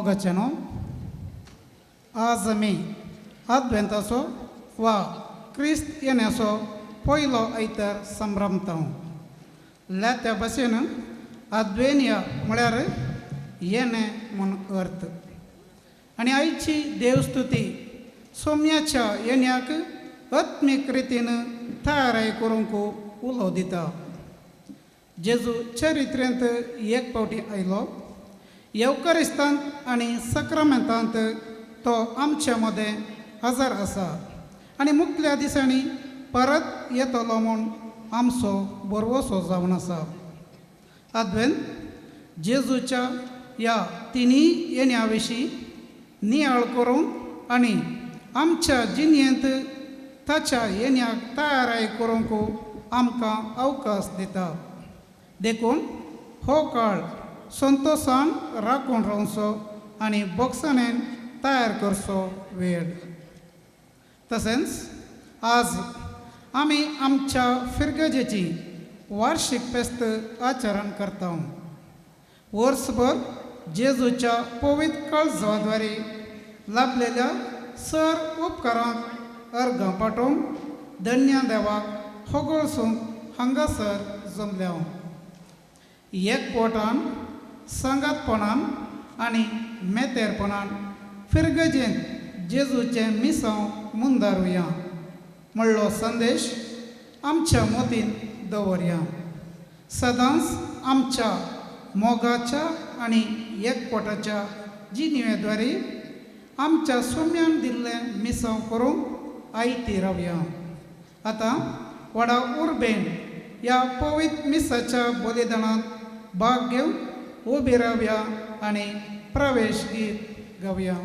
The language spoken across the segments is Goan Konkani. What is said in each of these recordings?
मोगाचेनो, आज आमी आदवेंताचो वा क्रिस्त येण्याचो पयलो आयतार संभ्रमता. त्या भाशेन आद्वेनिया म्हळ्यार येणें म्हूण अर्थ. आनी आयची देवस्तुती सोम्याच्या येण्याक आत्मीक रितीन तयाराय करूंक उलो दिता. जेजू चरित्रेंत एक फावटी आयलो. येवकारिस्तांत आनी सक्रामेंतांत तो आमच्या मदें हजर आसा आनी मुखल्या दिसांनी परत येतलो म्हूण आमचो बरवसो जावन आसा. आदवेंत जेजूच्या ह्या तिनूय येण्या विशीं नियाळ करूंक आनी आमच्या जिणेंत ताच्या येण्याक तयाराय करूंक आमकां अवकाश दिता. देखून हो काळ संतोशान राखून रावचो आनी बोगसाणेन तयार करचो वेळ. तशेंच आज आमी आमच्या फिरगजेची वार्षिक फेस्त आचरण करता. वर्सभर जेजूच्या पवित्र काळजाद्वारे लाभलेल्या सर उपकारांक अर्घां पाठोवंक धन्य देवाक होगळसूंक हांगासर जमल्या. एकवटान, सांगातपणान आनी मेतेरपणान फिरगजेंत जेजूचें मिसांव मुंदारुया म्हणलो संदेश आमच्या मोतीन दवरया. सदांच आमच्या मोगाच्या आनी एकवटाच्या जिणेद्वारे आमच्या सोम्यान दिल्लें मिसांव करूंक आयती रावया. आतां व्हडा उर्बेन ह्या पवित्र मिसाच्या बलिदानांत भाग घेवन उबी रावया आनी प्रवेश गीत गावया.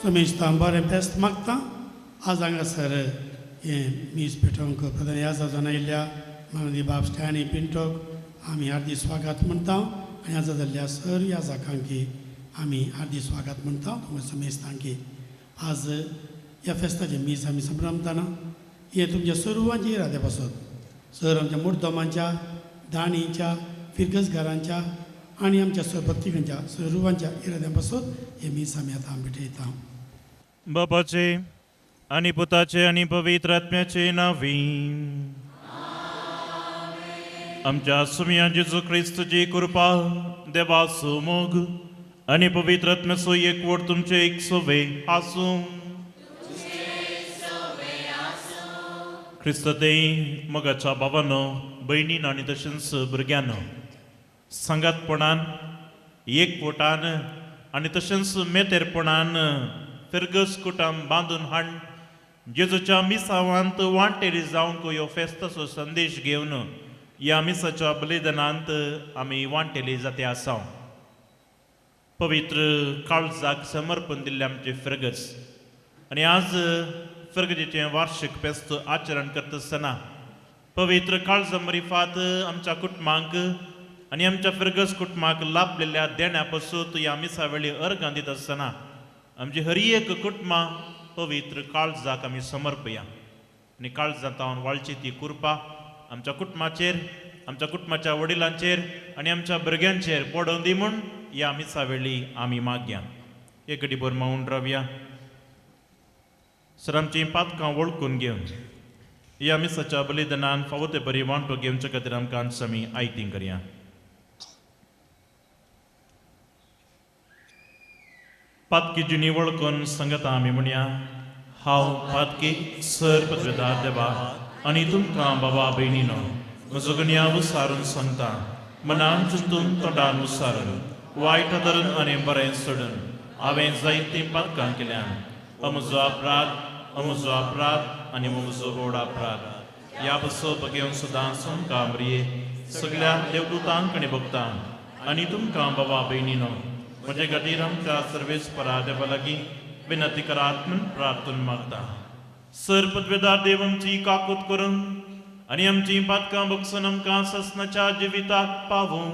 समेस्तां बरें फेस्त मागता. आज हांगासर हें मीस पेटोवंक प्रधान याजा जावन आयिल्ल्या मानदी बाब स्टॅनी पिंटोक आमी हार्दिक स्वागत म्हणटा आनी आज जाल्ल्या सर ह्या जाकांकी आमी हार्दिक स्वागत म्हणटा. तुमकां समेस्तांकी आज ह्या फेस्ताचें मीस आमी संभ्रमताना हें तुमच्या सर्वांच्या इराद्या पासत सर आमच्या मुर्दमांच्या दाणीच्या फिरगजगारांच्या आनी आमच्या स्वभक्तिकांच्या सर्वांच्या इराद्या पासत हें मीस आमी आतां भेटयता. बापाचे आनी पुताचे आनी पवित्र आत्म्याचे नांवी. आमच्या सुमया जेजू क्रिस्तची कृपा, देवाचो मोग आनी पवित्र आत्म्याचो एकवट तुमचे एक सोवे आसूं. क्रिस्तते मोगाच्या बाबानो, भयणीन आनी तशेंच भुरग्यानो, सांगातपणान, एकवटान आनी तशेंच मेतेरपणान फिरगस कुटाम बांदून हाड जेजूच्या मिसावांत वांटेरी जावंक ह्यो फेस्ताचो संदेश घेवन ह्या मिसाच्या बलिदानांत आमी वांटेली जाते आसा. पवित्र काळजाक समर्पण दिल्लें आमचें फिरगस आनी आज फिरगजेचें वार्षिक फेस्त आचरण करता आसतना पवित्र काळजा मरिफात आमच्या कुटुंबांक आनी आमच्या फिरगस कुटुंबाक लाभलेल्या देण्या पासून ह्या मिसा वेळी अर्गां दिता आसतना आमची हर एक कुटुंबां पवित्र काळजाक आमी समर्पया आनी काळजांत वाळची ती कृपा आमच्या कुटुंबाचेर, आमच्या कुटुंबाच्या वडिलांचेर आनी आमच्या भुरग्यांचेर पडोवन दी म्हूण ह्या मिसा वेळी आमी मागया. एक घडी भर मावून रावया. सर आमचीं पातकां वळखून घेवन ह्या मिसाच्या बलिदानान फावो ते बरी वांटो घेवचे खातीर आमकां आमी आयतीं करया. पातकी जिणी वळखून सांगता आमी म्हणया, हांव पातकी सर पदवेदार देवा आनी तुमकां बाबा भयणीनो म्हजो गणया उसारून सांगता, मनान चिंतून तोंडान उसारून वायट धरून आनी बरें सोडून हांवें जायतीं पातकां केल्यान. अमुजो अपराध, अमुजो अपराध आनी म्हजो व्हड अपराध. ह्या बसो घेवन सदां सोमकां मरिये सगळ्या देवदूतांक आनी भक्तांक आनी तुमकां बाबा भयणीनो म्हजे खातीर आमच्या सर्वेस्परा देवा लागीं विनंती करात म्हूण प्रार्थना मागता. सर पदवेदार देव आमची काकूत करून आनी आमची पातकां बगसून आमकां ससनाच्या जिविताक पावूं.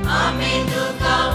Amin.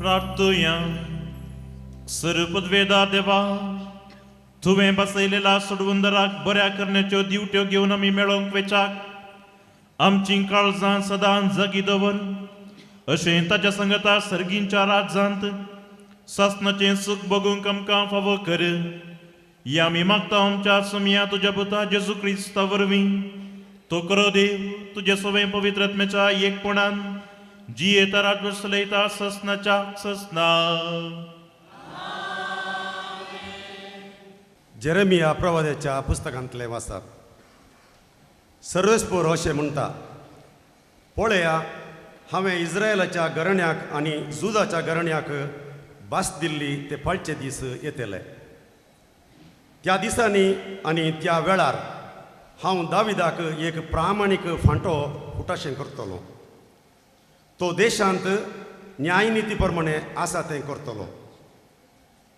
प्रार्थुया. सर्वपदवेदा देवा, तुवें बसयलेला सोडवंदराक बऱ्या करण्याच्यो दिवट्यो घेवन आमी मेळोवंक वेचाक आमची काळजां सदां जागी दवर, अशें ताच्या संगता सर्गींच्या राजांत सासनाचें सूख बगूंक आमकां फावो कर. या आमी मागता आमच्या सोमया तुज्या पुता जेजू क्रिस्ता वरवीं. तो करो देव तुजे सवें पवित्र आत्म्याच्या एकपणान जियेता राजवट चलयता ससनाच्या ससना. जेरेमिया प्रवाद्याच्या पुस्तकांतलें वाचप. सर्वेस्पोर अशें म्हणटा, पळया हांवें इस्रायलाच्या घराण्याक आनी जुदाच्या घराण्याक भास दिल्ली ते पाळचे दीस येतले. त्या दिसांनी आनी त्या वेळार हांव दाविदाक एक प्रामाणीक फांटो फुटाशें करतलो. तो देशांत न्यायनिती प्रमाणे आसा तें करतलो.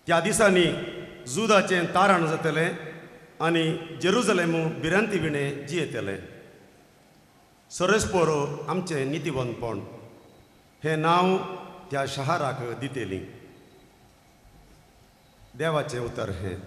त्या दिसांनी जुदाचें तारण जातलें आनी जेरुजलेम भिरांती विणें जियेतलें. सरस्पोरो आमचें नितीवंतपण हें नांव त्या शहराक दितली. देवाचें उतर हें.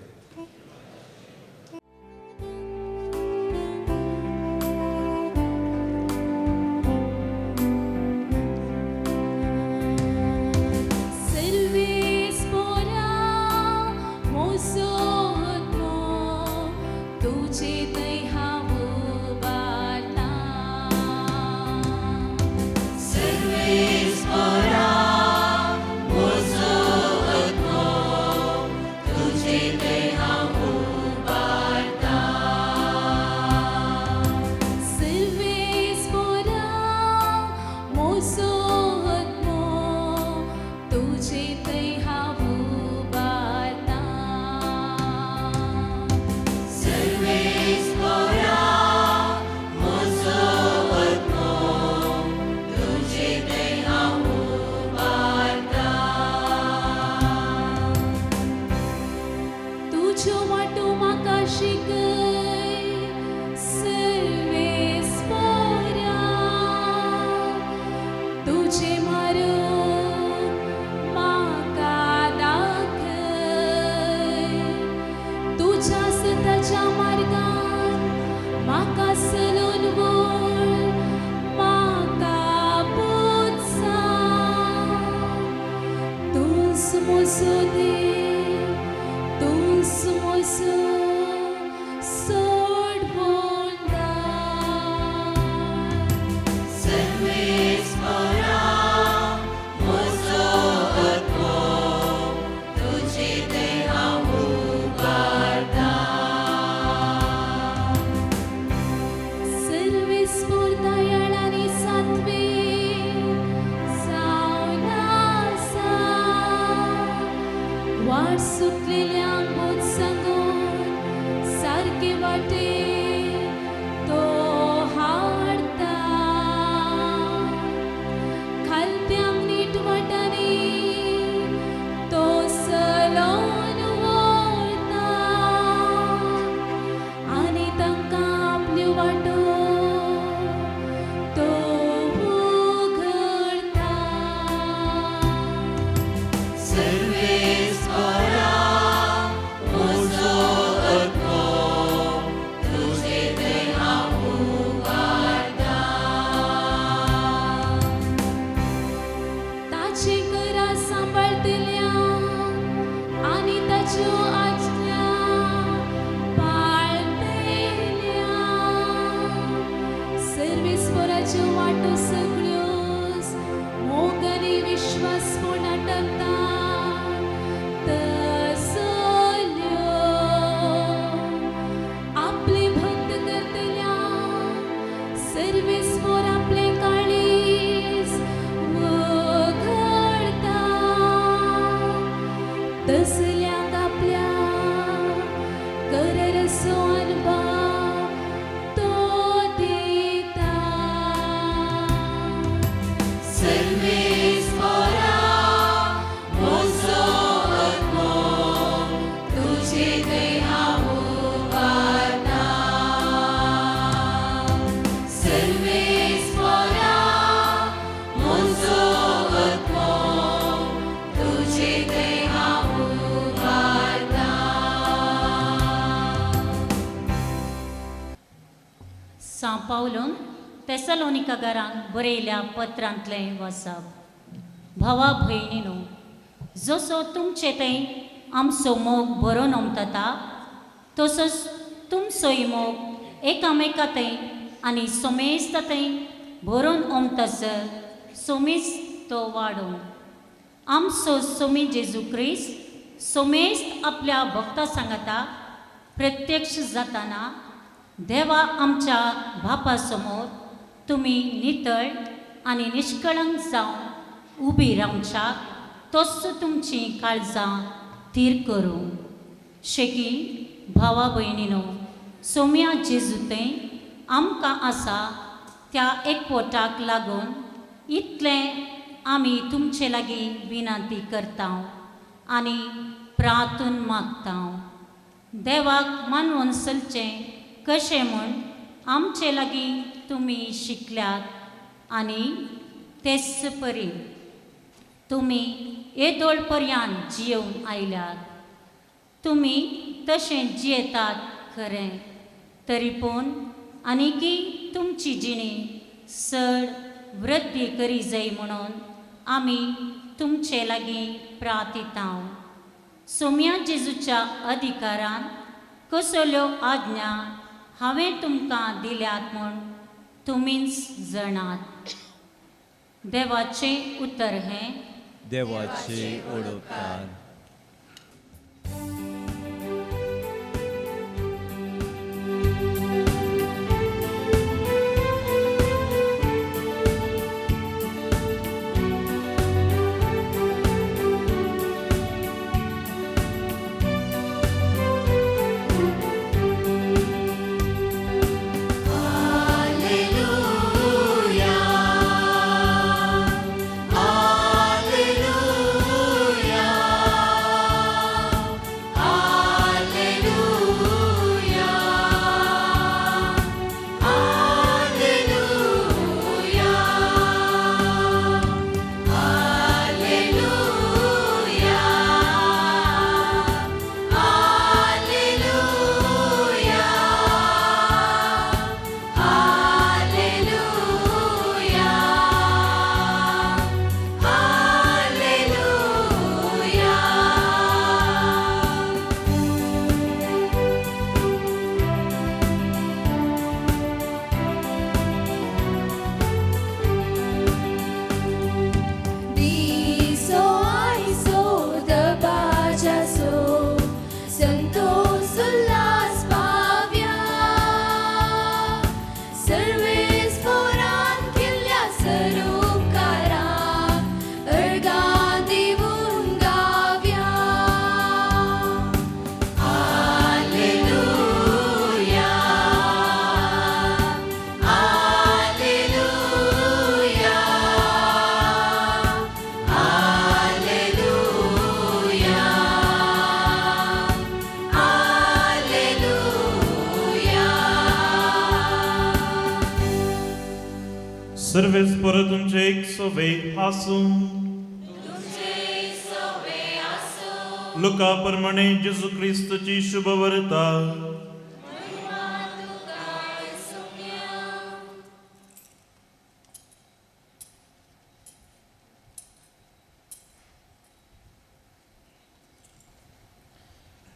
सर्वेस्पोर आपले काळीज उघडता. पावलून तेसलोनिकागारांक बरयल्या पत्रांतलें वाचप. भावा भयणीनो, जसो तुमचे थंय आमचो मोग बरोवन ओमतता तसोच तुमचोय मोग एकामेका थंय आनी सोमेस्त थंय भरून ओमतासर सोमीस तो वाडोवं. आमचो सोमी जेजू क्रिस्त सोमेस्त आपल्या भक्ता सांगाता प्रत्यक्ष जाताना देवा आमच्या बापा समोर तुमी नितळ आनी निश्कळंक जावन उबी रावच्याक तोच तुमची काळजां थीर करूं. शेकी भावा भयणीनो, सोम्या जेजू थंय आमकां आसा त्या एकवटाक लागून इतलें आमी तुमचे लागीं विनंती करता आनी प्रार्थून मागता. देवाक मानवून चलचें कशें म्हूण आमचे लागीं तुमी शिकल्यात आनी तेच परी तुमी येदोळ पर्यंत जियेवन आयल्यात. तुमी तशें जियेतात खरें, तरी पूण आनीकी तुमची जिणी चड वृद्धी करी जाय म्हणून आमी तुमचे लागीं प्रार्थिता. सोम्या जेजूच्या अधिकारान कसल्यो आज्ञा हांवें तुमकां दिल्यात म्हूण तुमीच जाणात. देवाचें उतर हें देवाचे ओडोकार. सर्वेस परत तुमचे एक सोवे आसूं. लुका प्रमाणे जेजू क्रिस्तची शुभवर्ता.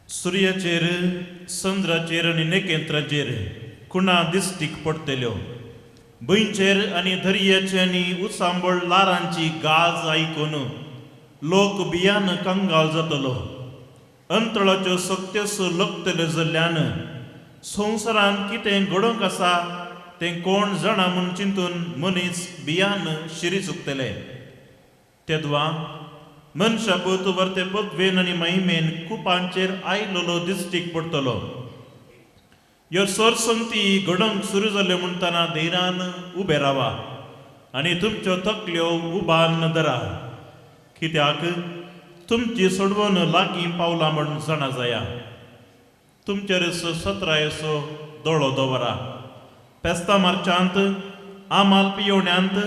सुर्याचेर चंद्राचेर आनी नखेत्राचेर कुणा दिश्टीक पडटल्यो. भंयचेर आनी दर्याचे आनी उचांबळ लारांची गाज आयकून लोक भियान कंगाल जातलो. अंतळाच्यो सक्त्यो लकतल्यो जाल्ल्यान संवसारांत कितें घडोवंक आसा तें कोण जाणा म्हूण चिंतून मनीस भियान शिरी चुकतले. तेदवा मनशापूत वर्ते पदवेन आनी महिमेन कुपांचेर आयलोलो दिश्टीक पडटलो. ह्यो सरसंती घडोवंक सुरू जाल्यो म्हणटना धैर्यान उबे रावा आनी तुमच्यो तकल्यो उबारून धरा, कित्याक तुमची सोडवण लागीं पावला म्हूण जाणा जाया. तुमचेर सत्रायेचो दोळो दवरा. पेस्ता मार्चांत आमाल पियोवण्यांत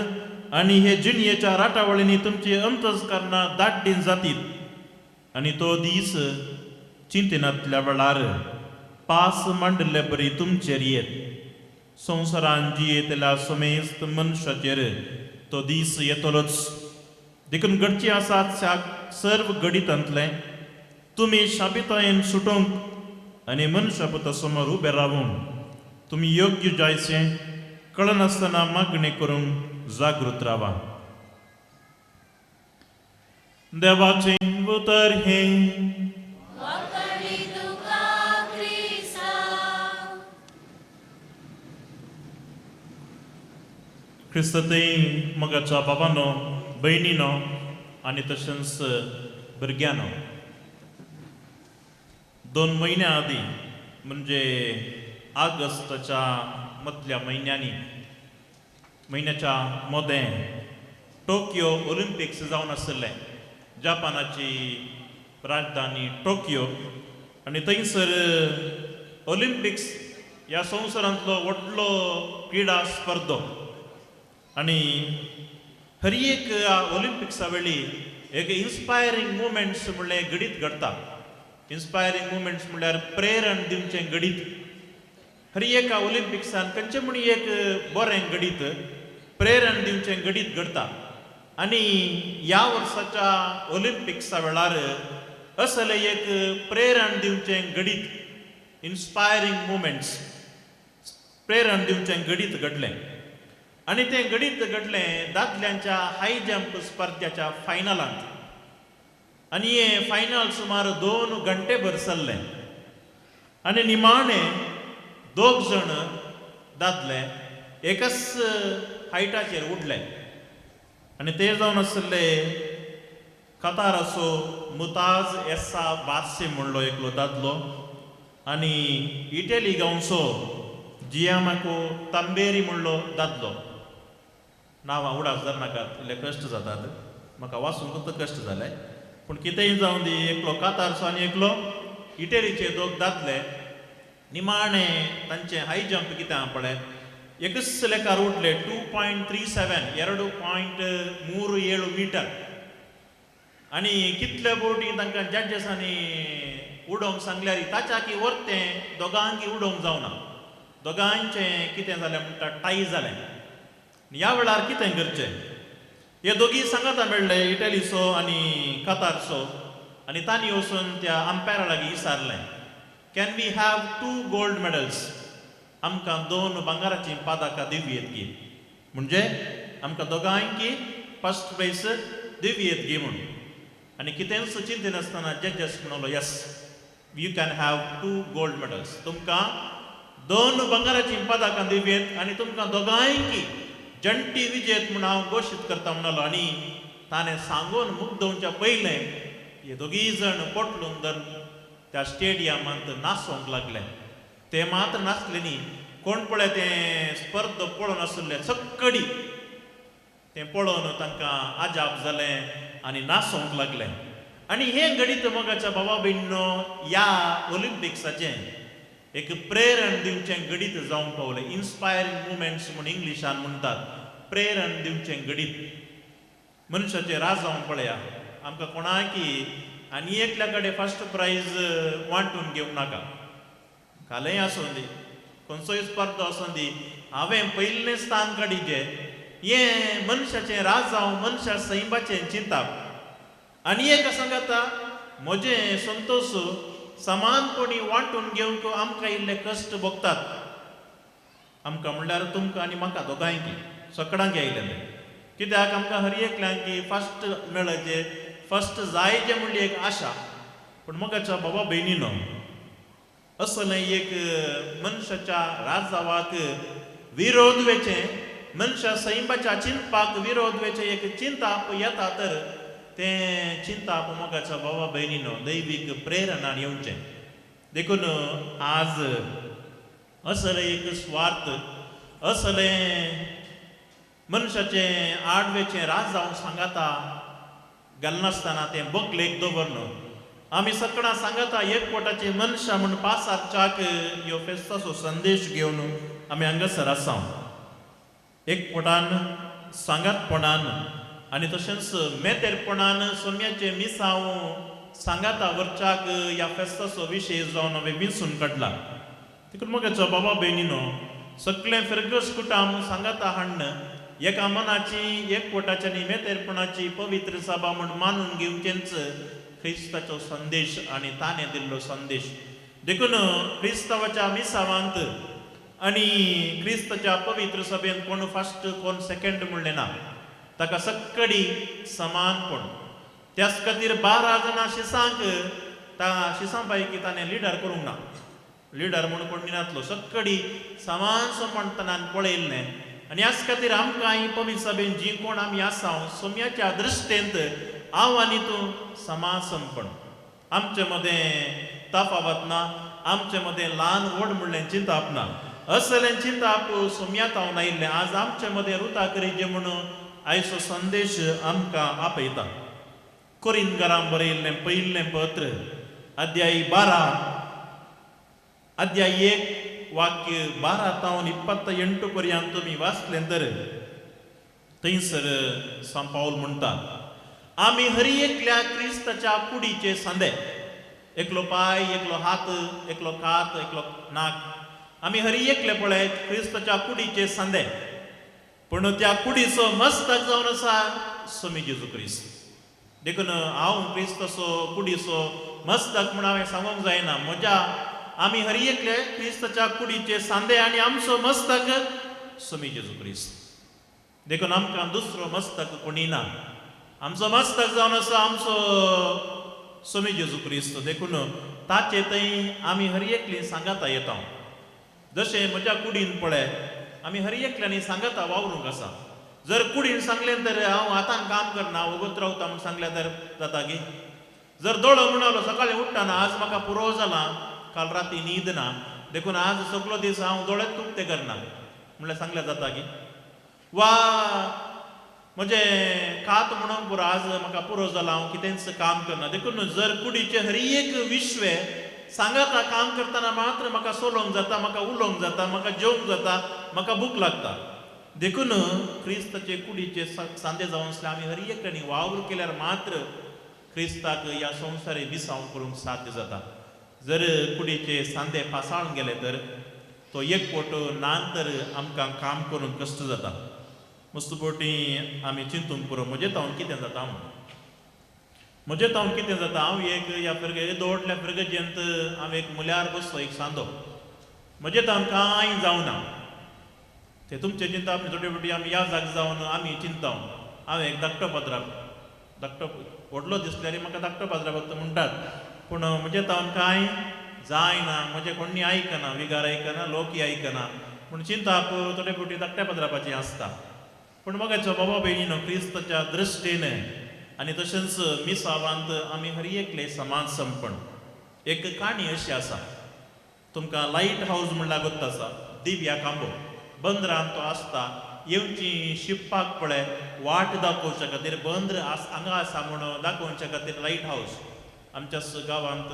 आनी हे जिणयेच्या राटावळींनी तुमची अंतस्करणां दाड्डीन जातीत आनी तो दीस चिंतनांतल्या वेळार पास मांडिल्ले बरी तुमचेर येत. संवसारान जियेतल्या समेस्त मनशाचेर तो दीस येतलोच. देखून घडचें आसा त्या सर्व घडितांतलें तुमी शापितायेन सुटोवंक आनी मनशा पुता समोर उबे रावूंक तुमी योग्य जायचें कळनासतना मागणी करूंक जागृत रावा. देवाचें उतर हें. क्रिस्तथंय मोगाच्या बाबानो, भयणीनो आनी तशेंच भुरग्यांनो, 2 म्हयन्या आदीं म्हणजे ऑगस्टाच्या मदल्या म्हयन्यांनी म्हयन्याच्या मदें टोकियो ऑलिम्पिक्स जावन आशिल्लें. जपानाची राजधानी टोकियो आनी थंयसर ऑलिम्पिक्स ह्या संवसारांतलो व्हडलो क्रिडा स्पर्धो आनी हर एक ऑलिम्पिक्सा वेळी एक इन्स्पायरींग मुवमेंट्स म्हणलें घडीत घडटा. इन्स्पायरींग मुवमेंट्स म्हणल्यार प्रेरण दिवचें घडीत. हर एका ऑलिम्पिक्सान खंयचें म्हण एक बरें घडीत प्रेरण दिवचें घडीत घडटा. आनी ह्या वर्साच्या ऑलिम्पिक्सा वेळार असलें एक प्रेरण दिवचें घडीत, इन्स्पायरींग मुवमेंट्स, प्रेरण दिवचें घडीत घडलें. आनी तें घडीत घडलें दादल्यांच्या हाय जंप स्पर्ध्याच्या फायनलांत. आनी हें फायनल सुमार 2 घंटे भर चल्लें आनी निमाणें 2 जाण दादले एकच हायटाचेर उडले आनी ते जावन आशिल्ले कताराचो मुताज एसा बादशे म्हणलो एकलो दादलो आनी इटली गांवचो जियामाको तांबेरी म्हणलो दादलो. नांवां उडास धरनाकात, इल्ले कश्ट जातात, म्हाका वाचूंक कश्ट जाले, पूण कितेंय जावं दी, एकलो कातारचो आनी एकलो इटलीचे 2 दादले. निमाणें तांचें हाय जंप कितें आहा पळय, एकच लेखार उठले 2.37, 2.37 मिटर. आनी कितले बोटी तांकां जजेसांनी उडोवंक सांगल्यार ताच्या की वरतें दोगांकी उडोवंक जावना. दोगांचें कितें जालें म्हणटा टाय जालें. ह्या वेळार कितें करचें, हे दोगी सांगाता मेळ्ळे इटलीचो आनी कतारचो आनी तांणी वचून त्या अंपायरा लागीं विचारलें, can we have 2 gold medals, आमकां 2 भांगराचीं पदकां दिवयेत गी, म्हणजे आमकां दोगांयकी फर्स्ट प्रायज दिवयेत गी म्हूण. आनी कितेंच चिंतिनासतना जजेस म्हणलो, yes you can have 2 gold medals, तुमकां 2 भांगराचीं पदकां दिवयेत आनी तुमकां दोगांयकी जंटी विजेत म्हूण हांव घोशीत करता म्हणलो. आनी ताणें सांगून मुग्दोवच्या पयलें हे दोगीय जाण पोटलून धरून त्या स्टेडियमांत नाचोवंक लागले. ते मात्र नाचले न्ही, कोण पळय तें स्पर्ध पळोवन आशिल्ले सक्कडी तें पळोवन तांकां आजाप जालें आनी नाचोवंक लागले. आनी हें घडीत मोगाच्या बाबा भयणीनो ह्या ऑलिम्पिक्साचें एक प्रेरण दिवचें घडीत जावंक पावलें. इन्स्पायरींग मुवमेंट्स म्हूण इंग्लिशान म्हणटात, प्रेरण दिवचें घडीत. मनशाचें राजावंक पळया, आमकां कोणाकी आनी एकल्या कडेन फर्स्ट प्रायज वांटून घेवंक नाका. कालय आसूं दी, खंयचोय स्पर्धा आसूं दी, हांवें पयलें स्थान काडिचें, हें मनशाचें राजांव, मनशा सैमाचें चिंताप. आनी एक सांगता म्हजें संतोश समानपणी वांटून घेवंक आमकां इल्ले कश्ट भोगतात. आमकां म्हणल्यार तुमकां आनी म्हाका दोगांयकी सगळ्यांक आयिल्लें, कित्याक आमकां हर एकल्यांकी फर्स्ट मेळचें, फर्स्ट जायचें म्हणली एक आशा. पूण मोगाच्या बाबा भयणीनो, असलें एक मनशाच्या राजावाक विरोध वेचें, मनशा सैमाच्या चिंतपाक विरोध वेचें एक चिंताप येता तर तें चिंताप मोगाच्या बाबा भयणीनो दैवीक प्रेरणान येवचें. देखून आज असलें एक स्वार्थ, असलें मनशाचें आडवेचें राजांव सांगाता घालनासतना तें बकलेक दवरन आमी सगळ्यां सांगाता एक पोटाचे मनशां म्हूण पासारच्याक ह्यो फेस्ताचो संदेश घेवन आमी हांगासर आसा. एक पोटान सांगातपणान आनी तशेंच मेतेरपणान सोम्याचें मिसांव सांगाता वरच्याक ह्या फेस्ताचो विशय जावन हांवें विंचून काडला. देखून मोगाचो बाबा भयणीनो, सगळें फिरगस कुटाम सांगाता हाडण एका मनाची एकवटाची आनी मेतेरपणाची पवित्र सभा म्हूण मानून घेवचेंच क्रिस्ताचो संदेश आनी ताणें दिल्लो संदेश. देखून क्रिस्तांवाच्या मिसावांत आनी क्रिस्ताच्या पवित्र सभेंत कोण फर्स्ट कोण सेकंड म्हणलें ना, ताका सक्कडी समानपण. त्याच खातीर 12 जाणां शिसांक शिसां पैकी ताणें लिडर करूंक ना, लिडर म्हूण कोण दिनातलो, सक्कडी समान समानपणान पळयल्लें. आनी ह्याच खातीर आमकां ही पवित्र सभेन जी कोण आमी आसा सोम्याच्या दृश्टेंत हांव आनी तूं समासमपण, आमचे मदें तफावत ना, आमचे मदें ल्हान व्हड म्हणलें चिंताप ना. असलें चिंताप सोम्यात हांव आयिल्लें आज आमचे मदें रुता करीजे म्हणून आयचो संदेश आमकां आपयता. कोरिंदकारांक बरयल्लें पयलें पत्र अध्याय 12 अध्याय 1 वाक्य 12 तावन 28 पर्यंत तुमी वाचलें तर थंयसर सांत पावल म्हणटा, आमी हर एकल्या क्रिस्ताच्या कुडीचे सांदे, एकलो पांय, एकलो हात, एकलो कात, एकलो नाक, आमी हर एकले पळय क्रिस्ताच्या कुडीचे सांदे, पूण त्या कुडीचो मस्तक जावन आसा स्वामी जेजू क्रिस्त. देखून हांव क्रिस्ताचो कुडीचो मस्तक म्हूण हांवें सांगूंक जायना, म्हज्या आमी हर एकले क्रिस्ताच्या कुडीचे सांदे आनी आमचो मस्तक स्वामी जेजू क्रिस्त. देखून आमकां दुसरो मस्तक कोणी ना, आमचो मस्तक जावन आसा आमचो स्वामी जेजू क्रिस्त. देखून ताचे थंय आमी हर एकली सांगाता येता. जशें म्हज्या कुडीन पळय आमी हर एकल्यांनी सांगाता वावरूंक आसा. जर कुडीन सांगलें तर हांव हातान काम करना, वगत रावता म्हूण सांगलें तर जाता गी? जर दोळो म्हणलो सकाळीं उठ्ठना आज म्हाका पुरो जाला, काल राती न्हीद ना, देखून आज सगलो दीस हांव दोळे उक्ते करना म्हणल्यार सांगल्यार जाता गी? वा म्हजें कात म्हणूंक पुरो, आज म्हाका पुरो जाला, हांव कितेंच काम करना. देखून जर कुडीचें हर एक विश्वे सांगाता काम करतना मात्र म्हाका सोलोवंक जाता, म्हाका उलोवंक जाता, म्हाका जेवंक जाता, म्हाका भूक लागता. देखून क्रिस्ताचे कुडीचे सांदे जावन आसले आमी हर एकल्यांनी वावर केल्यार मात्र क्रिस्ताक ह्या संवसारी मिसांव करूंक साध्य जाता. जर कुडीचे सांदे पासाळून गेले तर तो एकवट ना तर आमकां काम करूंक कश्ट जाता. मस्त पटी आमी चिंतूंक पुरो म्हजें तावन कितें जाता म्हूण, म्हजें तावन कितें जाता. हांव एक ह्या फिरगे दोडल्या फिरगजेंत हांव एक मुल्यार बसलो एक सांदो, म्हजें तावन कांय जावना. ते तुमचें चिंता थोडे फावटी आमी ह्या जाग जावन आमी चिंता. हांव एक धाकटो पाद्राप, धाकटो व्हडलो दिसल्यार म्हाका धाकटो पाद्राप म्हणटात, पूण म्हजें तावन कांय जायना, म्हजें कोणी आयकना, विगार आयकना, लोकय आयकना, पूण चिंताप थोडे फावटी धाकट्या पाद्रापाची आसता. पूण मोगाचो बाबा भयणीनो, क्रिस्ताच्या दृश्टीन आनी तशेंच मिसावांत आमी हर एकले समाज संपण. एक काणी अशी आसा, तुमकां लायट हावज म्हणल्यार गोत्त आसा, दिव्या कांबो बंदरान तो आसता. येवची शिपपाक पळय वाट दाखोवच्या खातीर बंदर हांगा आसा म्हणून दाखोवच्या खातीर लायट हावज. आमच्या गांवांत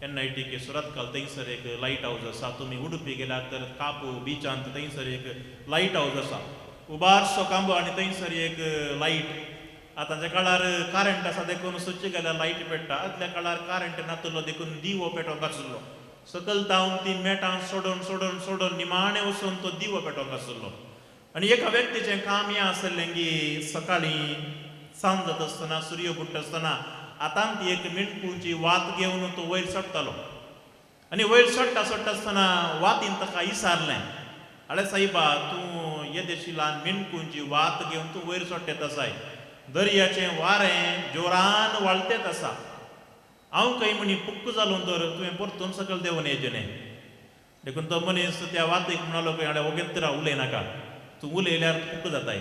NITK Surathkal थंयसर एक लायट हावज आसा. तुमी उडुपी गेल्यार तर कापू बिचांत थंयसर एक लायट हावज आसा, उबारसो कांबो आनी थंयसर एक लायट. आतांच्या काळार करंट आसा देखून स्विच गेल्यार लायट पेट्टा, आदल्या काळार करंट नातलो देखून दिवो पेटोवंक आसलो. सकयल तावन ती मेटां सोडून सोडून सोडून निमाणें वचून तो दिवो पेटोवंक आसलो. आनी एका व्यक्तीचें काम हें आसलें की सकाळीं सांज जाता आसतना, सुर्य बुडटा आसतना हातांत एक मिणकुची वात घेवन तो वयर चडटालो. आनी वयर चडटा चडटा आसतना वातीन ताका विचारलें, आळे साहेबा, तूं येदेशी ल्हान मिणकुंची वात घेवन तूं वयर चडटेत आसाय, दर्याचें वारें जोरान वाळटेत आसा, हांव खंय म्हणी पुक्क जालो तर तुवें परतून सकयल देंवन येवचें न्ही. देखून तो मनीस त्या वातीक म्हणलो खंय, आळे वगेत राव, उलयनाका, तूं उलयल्यार पुक्क जाताय,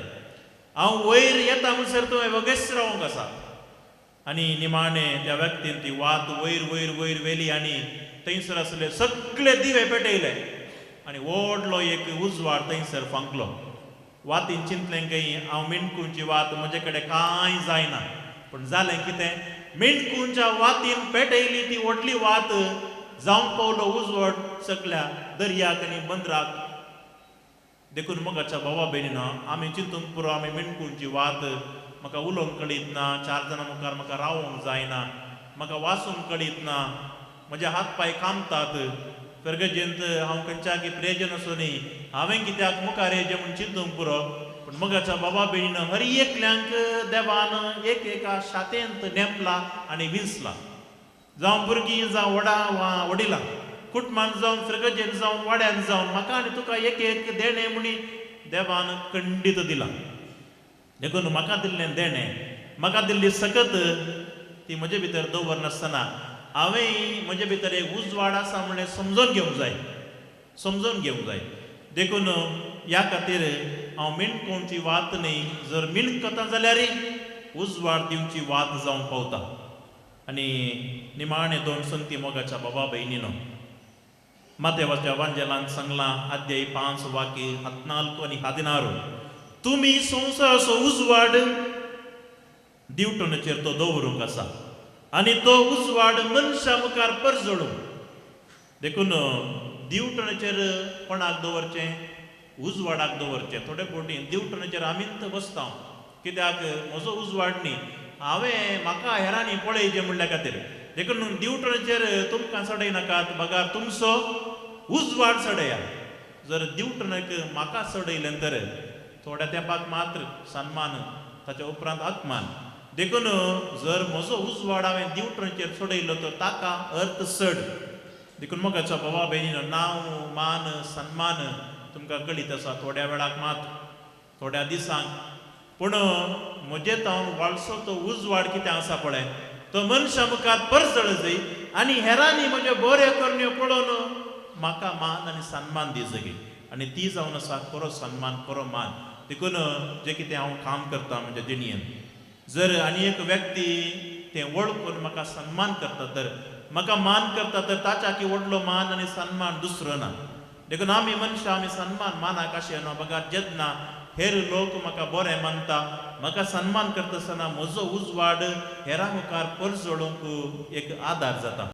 हांव वयर येता म्हणसर तुवें वगेच रावंक आसा. आनी निमाणें त्या व्यक्तीन ती वात वयर वयर वयर व्हेली आनी थंयसर आसले सगळे दिवे पेटयले आनी व्हडलो एक उजवाड थंयसर फांकलो. वातीन चिंतलें खंय हांव मिणकुंची वात, म्हजे कडेन कांय जायना. पूण जालें कितें, मिणकुंच्या वातीन पेटयली ती व्हडली वात जावंक पावलो उजवाड सगल्या दर्याक आनी बंदराक. देखून मोगाच्या भावा भयणीनो, आमी चिंतूंक पुरो आमी मिणकुंची वात, म्हाका उलोवंक कळीत ना, 4 जाणां मुखार म्हाका रावोंक जायना, म्हाका वाचूंक कळीत ना, म्हजे हात पांय कामतात, फिर्गजेंत हांव खंयच्या प्रेजन आसूं न्ही, हांवें कित्याक मुखार येयचें म्हूण चिंतूंक पुरो, पूण मोगाच्या बाबा भयणीन हर एकल्यांक देवान एक एका शातेंत नेमला आनी विंचला. जावं भुरगीं जावं व्हडां वा वडिलां, कुटुंबान जावन फिर्गजेन जावन वाड्यान जावन म्हाका आनी तुका एक एक देणें म्हणी देवान खंडीत दिलां. देखून म्हाका दिल्लें देणें, म्हाका दिल्ली सकत ती म्हजे भितर दवरनासतना हांवें म्हजे भितर एक उजवाड आसा म्हणलें समजून घेवंक जाय, समजून घेवंक जाय. देखून ह्या खातीर हांव मिणकोवची वात न्ही, जर मिणकता जाल्यार उजवाड दिवची वात जावंक पावता. आनी निमाणे दोन संगती मोगाच्या बाबा भयणीनो, मातेवाच्या वांजेलान सांगलां अध्याय 5 वाक्य 14 आनी 16, तुमी संवसाराचो उजवाड दिवटणचेर तो दवरूंक आसा आनी तो उजवाड मनशा मुखार परजळूं. देखून दिवटणचेर कोणाक दवरचें? उजवाडाक दवरचें. थोडे फावटी दिवटणचेर आमीच बसता, कित्याक म्हजो उजवाड न्ही, हांवें म्हाका हेरांनी पळयचें म्हणल्या खातीर. देखून दिवटणचेर तुमकां चडयनाकात, बगार तुमचो उजवाड चडया. जर दिवटणक म्हाका चडयलें तर थोड्या तेंपाक मात्र सन्मान, ताच्या उपरांत अपमान. देखून जर म्हजो उजवाड हांवें दिवटणचेर चडयलो तर ताका अर्थ चड. देखून मोगाच्या बाबा भयणीनो, नांव मान सन्मान तुमकां कळीत आसा थोड्या वेळाक मात, थोड्या दिसांक, पूण म्हजे तावन वाळसो तो उजवाड कितें आसा पळय तो मनशा मुखार परजळ जाय आनी हेरांनी म्हज्यो बऱ्यो करण्यो पळोवन म्हाका मान आनी सन्मान दी जाय. आनी ती जावन आसा खरो सन्मान, खरो मान. देखून जें कितें हांव काम करता म्हज्या जिणेन, जर आनी एक व्यक्ती तें वळखून म्हाका सन्मान करता तर, म्हाका मान करता तर ताच्या की व्हडलो मान आनी सन्मान दुसरो ना. देखून आमी मनशां आमी सन्मान मानाक अशें न्हू, बगार जेन्ना हेर लोक म्हाका बरें मानता, म्हाका सन्मान करता आसतना म्हजो उजवाड हेरां मुखार परजळूंक एक आदार जाता.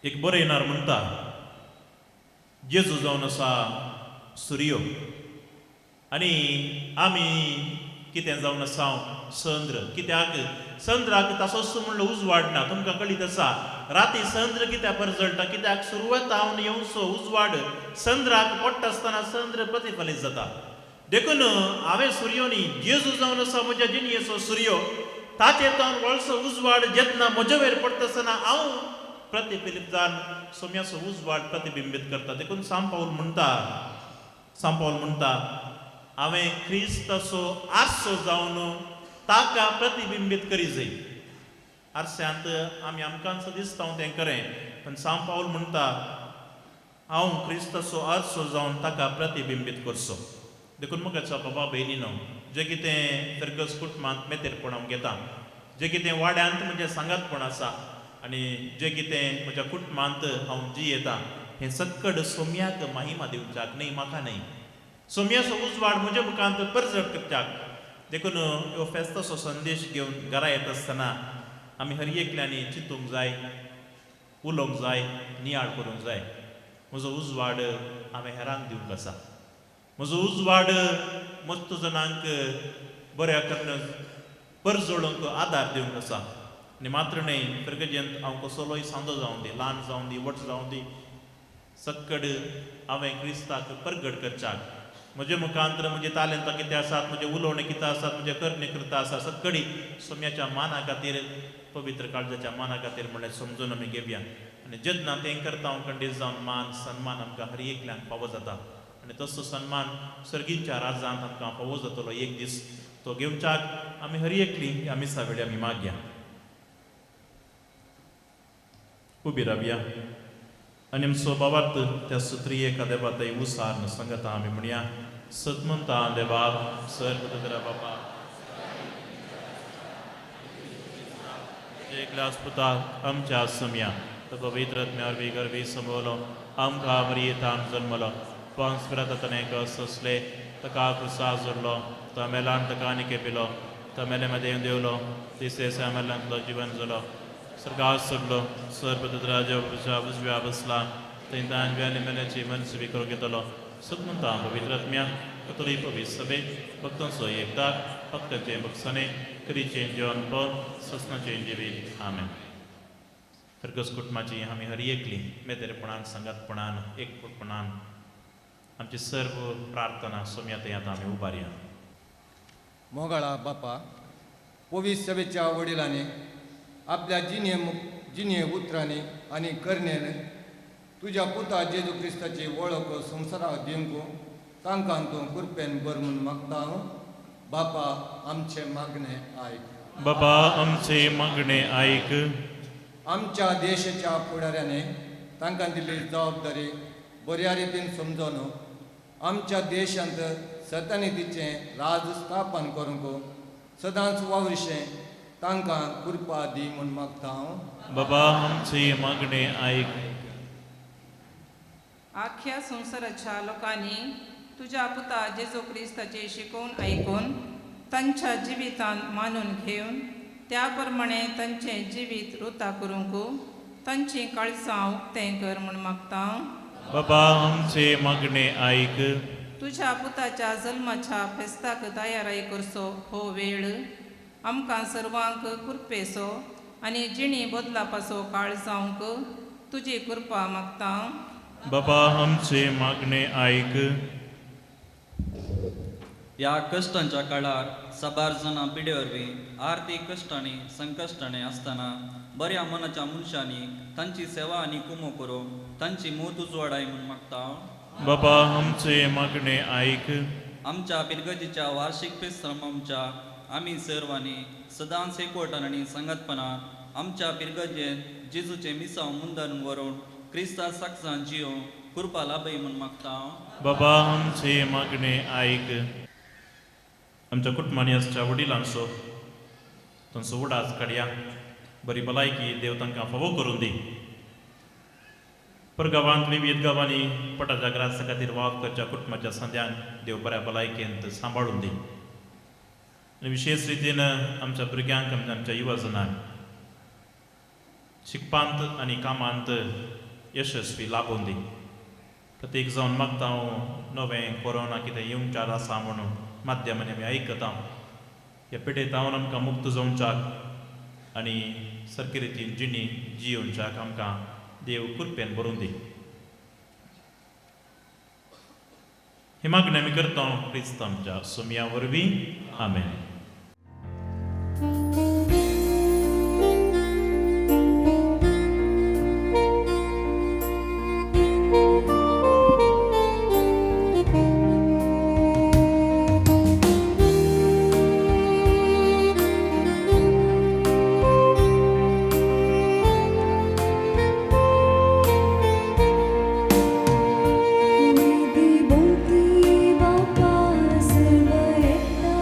एक बरयणार म्हणटा, जेजू जावन आसा सुर्यो आनी आमी कितें जावन आसा चंद्र. कित्याक चंद्राक तसोच म्हणलो उजवाड ना, तुमकां कळीत आसा राती चंद्र कित्याक परजळटा, कित्याक सुरवात हांव येवचो उजवाड चंद्राक पडटा आसतना चंद्र प्रतिफलीत जाता. देखून हांवें सुर्यो न्ही, जेजू जावन आसा म्हज्या जिणयेचो सुर्यो, ताचेर तावन वळसो उजवाड जेन्ना म्हजे वयर पडटा आसतना हांव प्रतिफलीत जावन सोम्याचो उजवाड प्रतिबिंबीत करता. देखून सांपावल म्हणटा, सांपावल म्हणटा हांवें क्रिस्ताचो आरसो जावन ताका प्रतिबिंबीत करी जाय. आरश्यांत आमी आमकांच दिसता तें खरें, पण सांपावल म्हणटा हांव क्रिस्ताचो आरसो जावन ताका प्रतिबिंबीत करचो. देखून मोगाच्या बाबा भयणीनो, जें कितें फिर्गज कुटुंबांत मेतेरपण हांव घेता, जें कितें वाड्यांत म्हजें सांगातपण आसा आनी जें कितें म्हज्या कुटुंबांत हांव जियेता, हें सक्कड सोम्याक महिमा दिवच्याक न्ही, म्हाका न्ही, सोम्याचो उजवाड म्हज्या मुखांत परजळ करच्याक. देखून ह्यो फेस्ताचो संदेश घेवन घरा येता आसतना आमी हर एकल्यांनी चिंतूंक जाय, उलोवंक जाय, नियाळ करूंक जाय. म्हजो उजवाड हांवें हेरांक दिवंक आसा, म्हजो उजवाड मस्त जणांक बऱ्या करून परजळूंक आदार दिवंक आसा. आनी मात्र न्हय, फिर्गजेंत हांव कसलोय सांदो जावं दी, ल्हान जावं दी, व्हड जावं दी, सक्कड हांवें क्रिस्ताक परगट करच्याक म्हजे मुखांतर म्हजे तालेंतां कितें आसात, म्हजें उलोवणें कितें आसात, म्हजें करणे कृता आसा, सक्कडी सोम्याच्या माना खातीर, पवित्र काळजाच्या माना खातीर म्हणल्यार समजून आमी घेवया. आनी जेन्ना तें करता हांव खंडीत जावन मान सन्मान आमकां हर एकल्याक फावो जाता आनी तसो सन्मान सर्गीच्या राजांत आमकां फावो जातलो एक दीस. तो घेवच्याक आमी हर एकली ह्या मिसा वेळी आमी मागया. उबी रावया आनी आमचो बाबार्थ त्या सुत्री एका देवातय उसार सांगता आमी म्हणया, सतमंता देवा सर्व बाबा एकल्या पुता आमच्या सम्या तो पवित्र आत्म्या गर्भी समवलो, आमकां मरियेतान जल्मलो, पांच ताणें सोंसले, ताका क्रुसार जोडलो, तो मेलान ताका आनी केपिलो, तो मेले मदें देवलो, तिसरे दिसा मेल्यांतलो जिवन जालो, स्वर्गार सोडलो, सर्वराजा उजव्या बसला, थंय ताण आनी मेल्याची मनसुबी करूंक घेतलो. सतमंता पवित्र आत्म्या कथोलीक पवित्र सभे भक्तांचो एकदार भक्तांचें भक्साणें करीचें जेवण पवन ससनाचें जिवीत. आमेन. फिरगज कुटुंबाची आमी हर एकली मेतेरपणान, सांगातपणान, एकपणान आमची सर्व प्रार्थना सोम्या थंय आतां आमी उबारया. मोगाळा बापा, पवित्र सभेच्या वडिलांनी आपल्या जिणे जिणे उतरांनी आनी करणेन तुज्या पुता जेजू क्रिस्ताची वळख संवसाराक दिवंक तांकां तूं कृपेन बर म्हूण मागता हांव. बापा आमचें मागणें आयक. बाबा आमचें मागणें आयक. आमच्या देशाच्या फुडाऱ्यांनी तांकां दिल्ली जबाबदारी बऱ्या रितीन समजून आमच्या देशांत सतनितीचें राज स्थापन करूंक सदांच वावरशें तांकां कृपा दी म्हूण मागता हांव. बाबा आमचें मागणें आयक. आख्या संवसाराच्या लोकांनी तुज्या पुता जेजू क्रिस्ताची शिकोवन आयकून तांच्या जिवितान मानून घेवन त्या प्रमाणे तांचें जिवीत रुता करूंक तांचीं काळजां उक्तें कर म्हूण मागता. बाबा आमचें मागणें आयक. तुज्या पुताच्या जल्माच्या फेस्ताक तयाराय करचो हो वेळ आमकां सर्वांक कृपेचो आनी जिणी बदलापाचो काळ जावंक तुजी कृपा मागता. बाबा आमचें मागणें आयक. ह्या कश्टांच्या काळार साबार जाणां पिडे वरवीं आर्थीक कश्टांनी संकश्टांनी आसतना बऱ्या मनाच्या मनशांनी तांची सेवा आनी कुमो करूंक तांची मूत उजवाडाय म्हूण मागता. बाबा आमचें मागणें आयक. आमच्या पिरगतीच्या वार्षिक फेस्तांच्या आमी सर्वांनी सदांच एकवटान आनी सांगातपणान आमच्या पिरगजेन जेजूचें मिसांव मुंदारून व्हरून क्रिस्ता साक्षान जियोवंक कृपा लाभय म्हूण मागता. बाबा आमचें मागणें आयक. आमच्या कुटुंबांनी आसच्या वडिलांचो तांचो उडास काडया, बरी भलायकी देव तांकां फावो करून दी. परगांवांत विविध गांवांनी पोटाच्या ग्रासा खातीर वावर करच्या कुटुंबाच्या सांद्यांक देव बऱ्या भलायकेंत सांबाळून दी. आनी विशेश रितीन आमच्या भुरग्यांक, आमच्या युवजनांक शिकपांत आनी कामांत यशस्वी लाबून दी. प्रत्येक जावन मागता हांव नवें कोरोना कितें येवच्यार आसा म्हणून माध्यमांनी आमी आयकता. ह्या पिडेतावन आमकां मुक्त जावच्याक आनी सारके रितीन जिणी जियोवच्याक आमकां देव कृपेन भरून दी. ही मागणी आमी करता क्रिस्त आमच्या सोमया वरवीं. आमेन. Bhakti Bapa Sarva Ekta.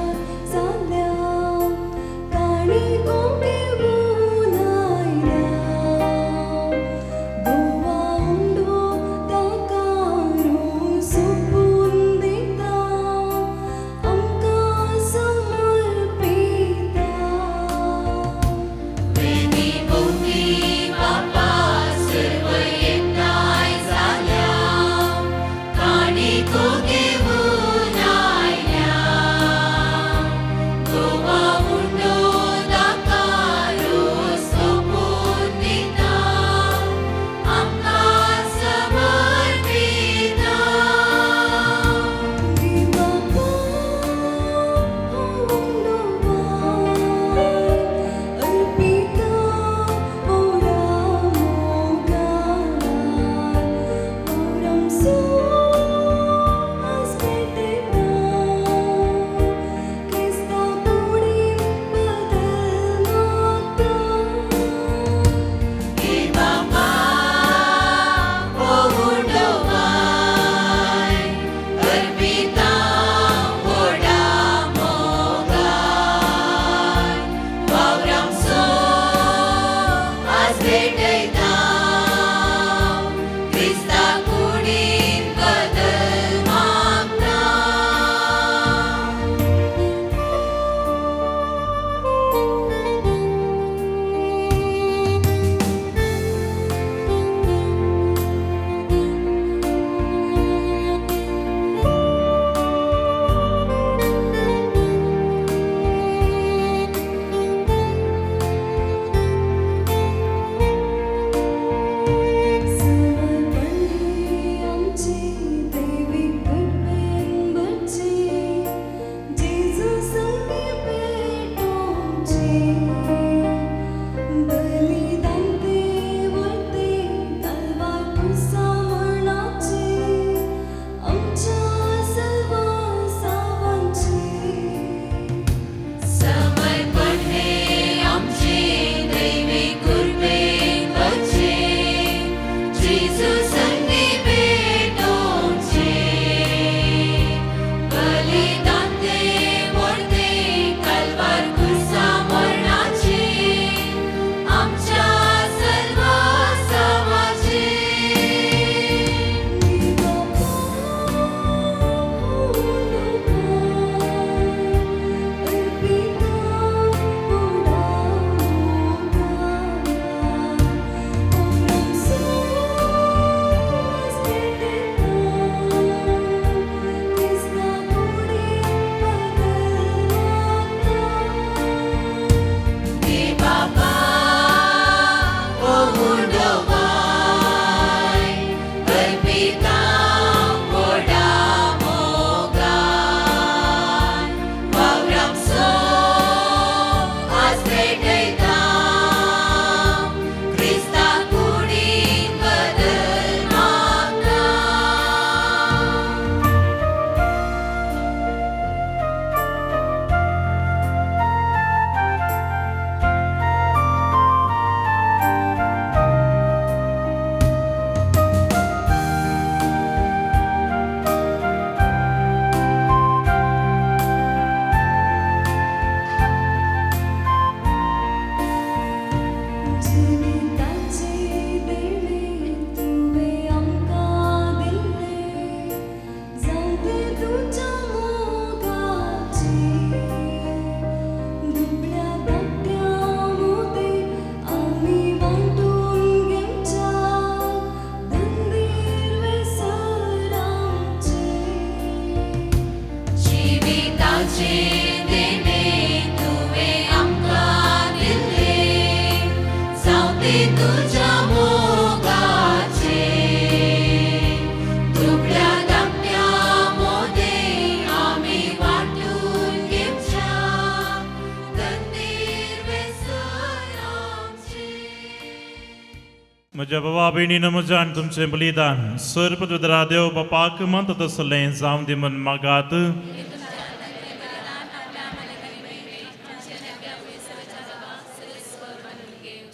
म्हज्या बाबा भयणीन म्हज्या आनी तुमचें बलिदान सर पदविद्रा देव बापाक मानता तसलें जावं दी म्हण मागात.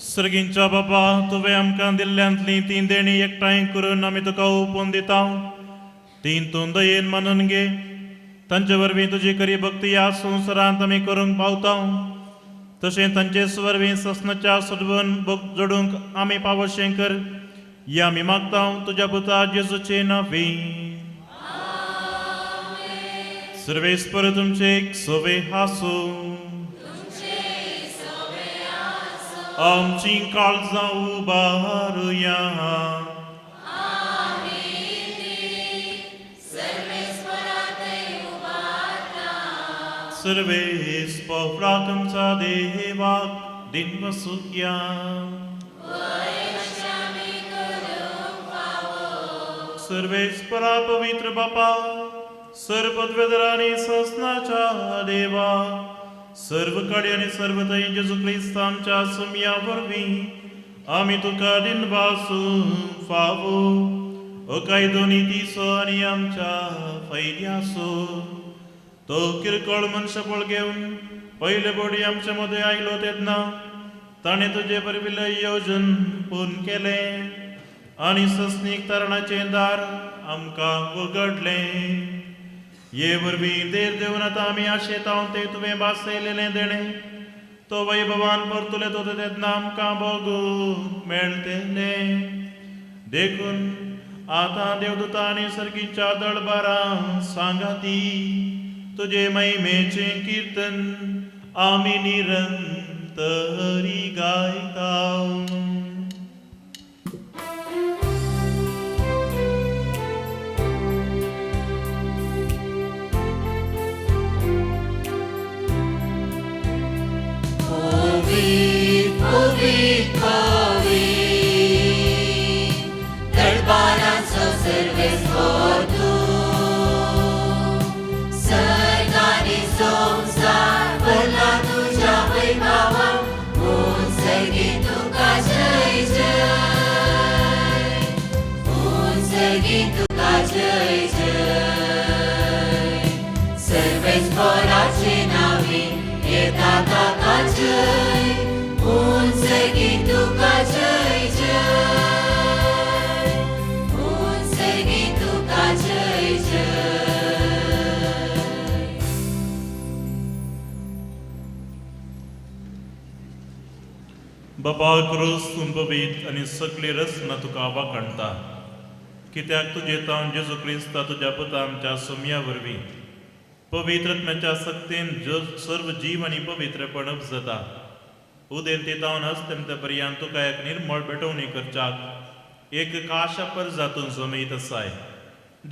सर्गींच्या बाबा तुवें आमकां दिल्ल्यांतलीं तीं देणीं एकठांय करून आमी तुका ओंपून दिता. तीं तूं दयेन मानून घे. तांचे वरवीं तुजी खरी भक्ती ह्या संवसारांत आमी करूंक पावता. तशें तांचे वरवीं ससनाच्या सदवन जोडूंक आमी पावशें कर. या आमी मागता तुज्या पुता जेजूचे नांवी. सर्वेस्पर तुमचे एक सोवे आसूं. आमची काळजां उबारुया. सर्वेस्परा तुमचा देवाक दिन वसुया. सर्वेस्परा पवित्र बापा सर्वपदवेदर आनी ससनाच्या देवा सर्व कडे आनी सर्व थंय जेजू क्रिस्त आमच्या सुमया वरवीं आमी तुका दिनवासूंक फावो अकायदो नितीचो आनी आमच्या फायद्याचो. तो किरकोळ मनशापळ घेवन पयले बोडी आमच्या मदें आयलो तेन्ना ताणें तुजे बरविल्लें योजन पूर्ण केलें आनी सस्नीक तरणाचें दार आमकां उगडलें. हे वरवीं देर देवन आतां आमी आशेता तें तुवें भासयलेलें देणें तो वैभवान परतुले तो तेन्ना आमकां भोगूंक मेळटलें. देखून आतां देवदूता आनी सर्गीच्या दळबारां सांगाती तुजे महिमेचें कीर्तन आमी निरंतरी गायता. दरबाराचो सर्वेस्पर तूं सर्गानी संवसार भरला तुज्या वैभवान उंचगी तुका जय जय उंचगी तुका जय जय. सर्वेस्पराचे नांवी येता ताका जय उंचगी तुका जय जय उंचगी तुका जय जय. बाबा क्रूस तुंबवीत आनी सगळी रचना तुका वाखाणटा. कित्याक तुजे तावन जेजू क्रिस्ता तुज्या पुता आमच्या सुमया वरवीं पवित्र आत्म्याच्या सक्तीन सर्व जीव आनी पवित्रपण उपजता. उदेंती तावन हस्तेमते पर्यंत तुका एक निर्मळ भेटवणी करच्याक एक काशा परजातून जमयत आसाय.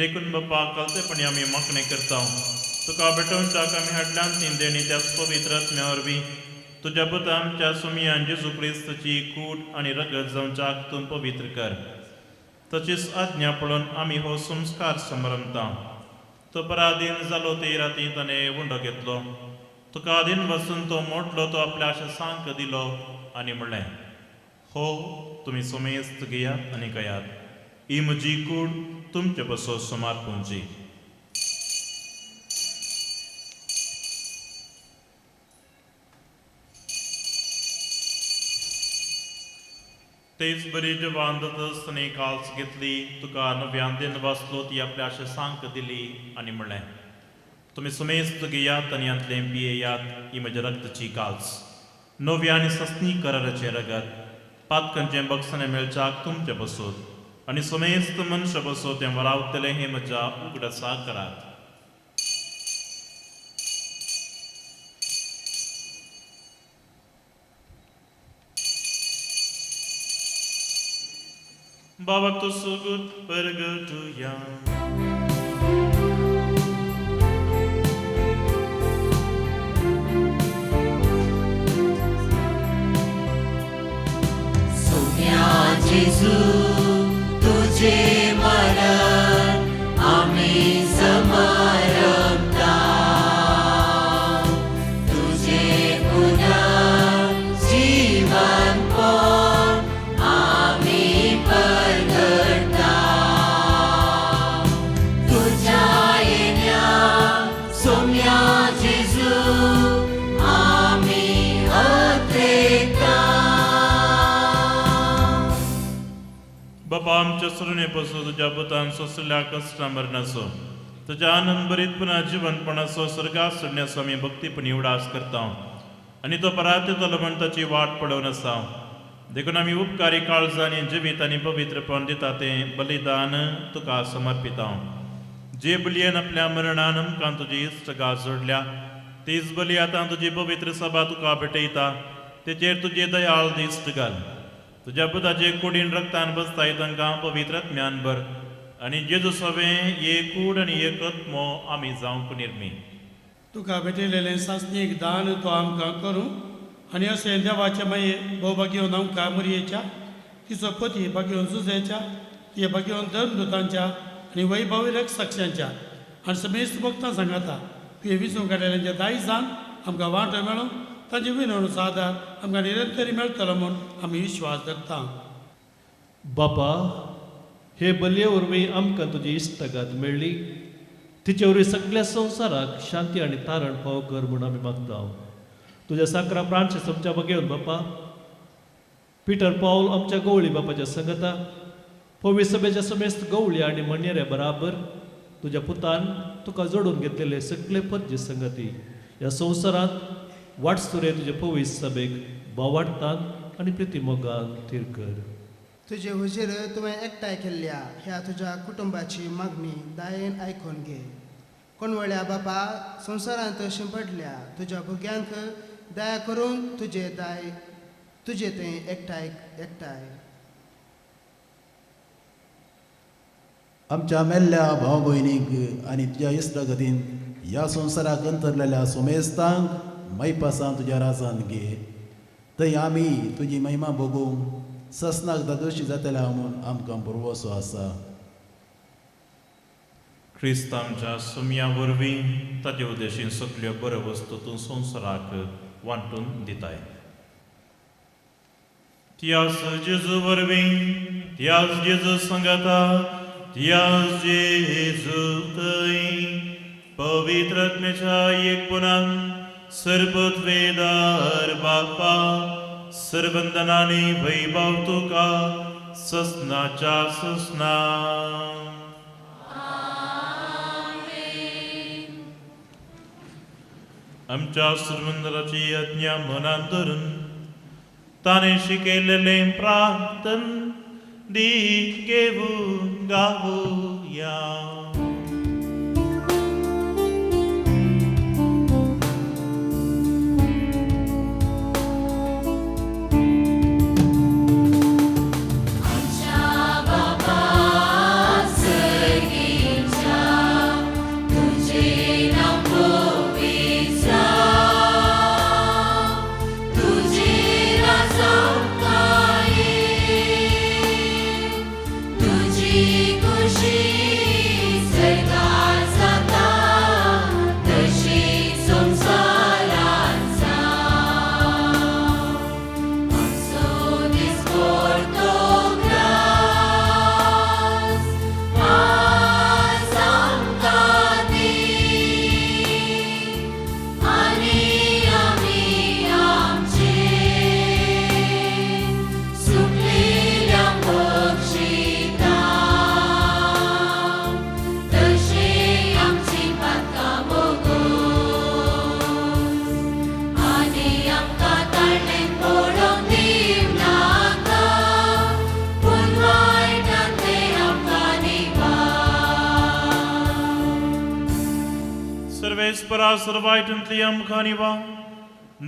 देखून बापा कलतेपणी आमी मागणें करता तुका भेटोवच्याक आमी हाडल्यान तीं देणी त्याच पवित्र आत्म्या वरवीं तुज्या पुता आमच्या सुमयान जेजू क्रिस्ताची कूड आनी रगत जावच्याक तूं पवित्र कर. तशीच आज्ञा पळोवन आमी हो संस्कार समरमता. तो पराधीन जालो ते राती ताणें उंडो घेतलो. तुका आदीन वचून तो मोडलो तो आपल्या आशा सांक दिलो आनी म्हणलें, हो तुमी समेस्त घेयात आनी खायात. ही म्हजी कूड तुमचे पसो सुमार पुंजी. तेच बरी जेवान जातच ताणें काल्स घेतली तुका नव्यान दिन वाचलो ती आपल्या आशा सांक दिली आनी म्हणलें, तुमी समेस्त घेयात आनी हांतलें पियेयात. ही म्हज्या रक्ताची काल्स नव्या आनी सस्नी कराराचें रगत. पातकांचें बक्षणें मेळच्याक तुमचें बसोत आनी समेस्त मनशां बसोत तें वरावतलें हें म्हज्या उगडासा करात. बाबा तो सुगूत परगटुया. जेजू तुझे मरण आमी समारंभता, तुझे पुनर्जीवनपण आमी परगटता. तुझ्या येण्या सोम्या जेजू आमी अत्रेता. बाबा आमच्या सुरणे पसून तुज्या पुतान सोंसल्या कश्टां मरणाचो तुज्या आनंद भरीत पुनः जिवनपणाचो स्वर्गात सोडण्याचो आमी भक्तीपणी उडास करता आनी तो परात येतलो म्हण ताची वाट पळोवन आसा. देखून आमी उपकारी काळजांनी जिवीत आनी पवित्रपण दिता तें बलिदान तुका समर्पिता. जे बलयेन आपल्या मरणान आमकां तुजी इश्टगा जोडल्या तीच बली आतां तुजी पवित्र सभा तुका भेटयता तेचेर तुजी दयाळ दिश्ट घाल. तुज्या पुताचे कुडीन रक्तान बसताय तांकां पवित्र ज्ञान भर आनी जेजू सवें एक कूड आनी एक आत्मो आमी जावंक निर्मी. तुका भेटयलेलें सासणीक दान तो आमकां करूं आनी अशें देवाचे माये भोव भाग्योवन आमकां मुरयेच्या तिचो पती भाग्योवन जुजेच्या तिचे भाग्योवन धर्मदूतांच्या आनी वैभवी रक्षांच्या आनी समेस्त भक्तां सांगाता तुवें विचून काडलेल्यांच्या दायजान आमकां वांटो मेळूं तांचे विनवणीचो आदार आमकां निरंतरी मेळटलो म्हूण आमी विश्वास धरता. बापा, हे बलये वरवीं आमकां तुजी इश्टागत मेळ्ळी, तिचे वरवीं सगळ्या संवसाराक शांती आनी तारण फावो कर म्हूण आमी मागता. तुज्या साकरा प्राणचे समच्या बगेवन बापा पिटर पावल आमच्या गवळी बापाच्या संगता पवी सभेच्या समेस्त गवळी आनी म्हणयाऱ्या बराबर तुज्या पुतान तुका जोडून घेतलेले सगळे परजे संगती ह्या संवसारांत वाटसुरे तुजे पवी सभेक बोवाटतान आनी प्रितीमोगान थीर कर. तुजे हुजीर तुवें एकठांय केल्ल्या ह्या तुज्या कुटुंबाची मागणी दायेन आयकून घे. कोणवळ्या बापा संवसारांत शिंपडल्या तुज्या भुरग्यांक दया करून तुजे दाय तुजे तें एकठांय एकठांय. आमच्या मेल्ल्या भाव भयणीक आनी तुज्या इश्टागतीन ह्या संवसाराक अंतरलेल्या सोमेस्तांक मैपासान तुज्या राजान घे. थंय आमी तुजी महिमा भोगूंक ससनाक दादोशी जातल्या म्हूण आमकां भरवसो आसा. क्रिस्त आमच्या सुमया वरवीं ताचे उद्देशीन सगल्यो बऱ्यो वस्तू तूं संवसाराक वांटून दिताय. त्यास जेजू वरवीं, त्यास जेजू संगाता, त्यास जेजू थंय पवित्र आत्म्याच्या एकपणान सर्वत्वेदार बापा सर्वंदनानी वैभव तुका ससनाच्या ससना. आमच्या सर्वंदराची आज्ञा मनान धरून ताणें शिकयलेलें प्रार्थन दी घेवन गावया. तुझी खुशी पैसपरा सर्वायटंतली आमकां निवा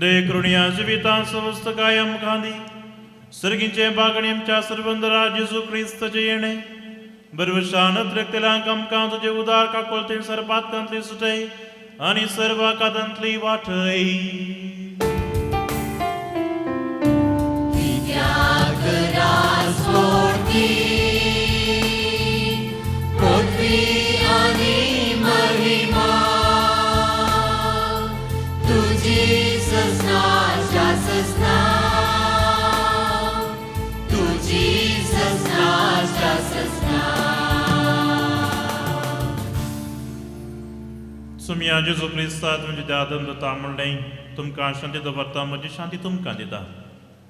देखरुणया जिवितां सवस्तकाय आमकां दी सर्गींचे बागणी आमच्या सर्वंदरा जेजू क्रिस्ताचें येणें बरवशान त्रेकतेल्यांक आमकां तुजे उदार काकोलतीन सरपातकांतली सुटय आनी सर्व कादांतली वाटय. कित्याक रास मोडती पृथ्वी आनी महिमा तुजी सजनाच्या सजना तुजी सजनाच्या सजना. सुमया जेजू क्रिस्ता तुमचे त्या आदम जाता म्हणलें तुमकां शांती दवरता म्हजी शांती तुमकां दिता.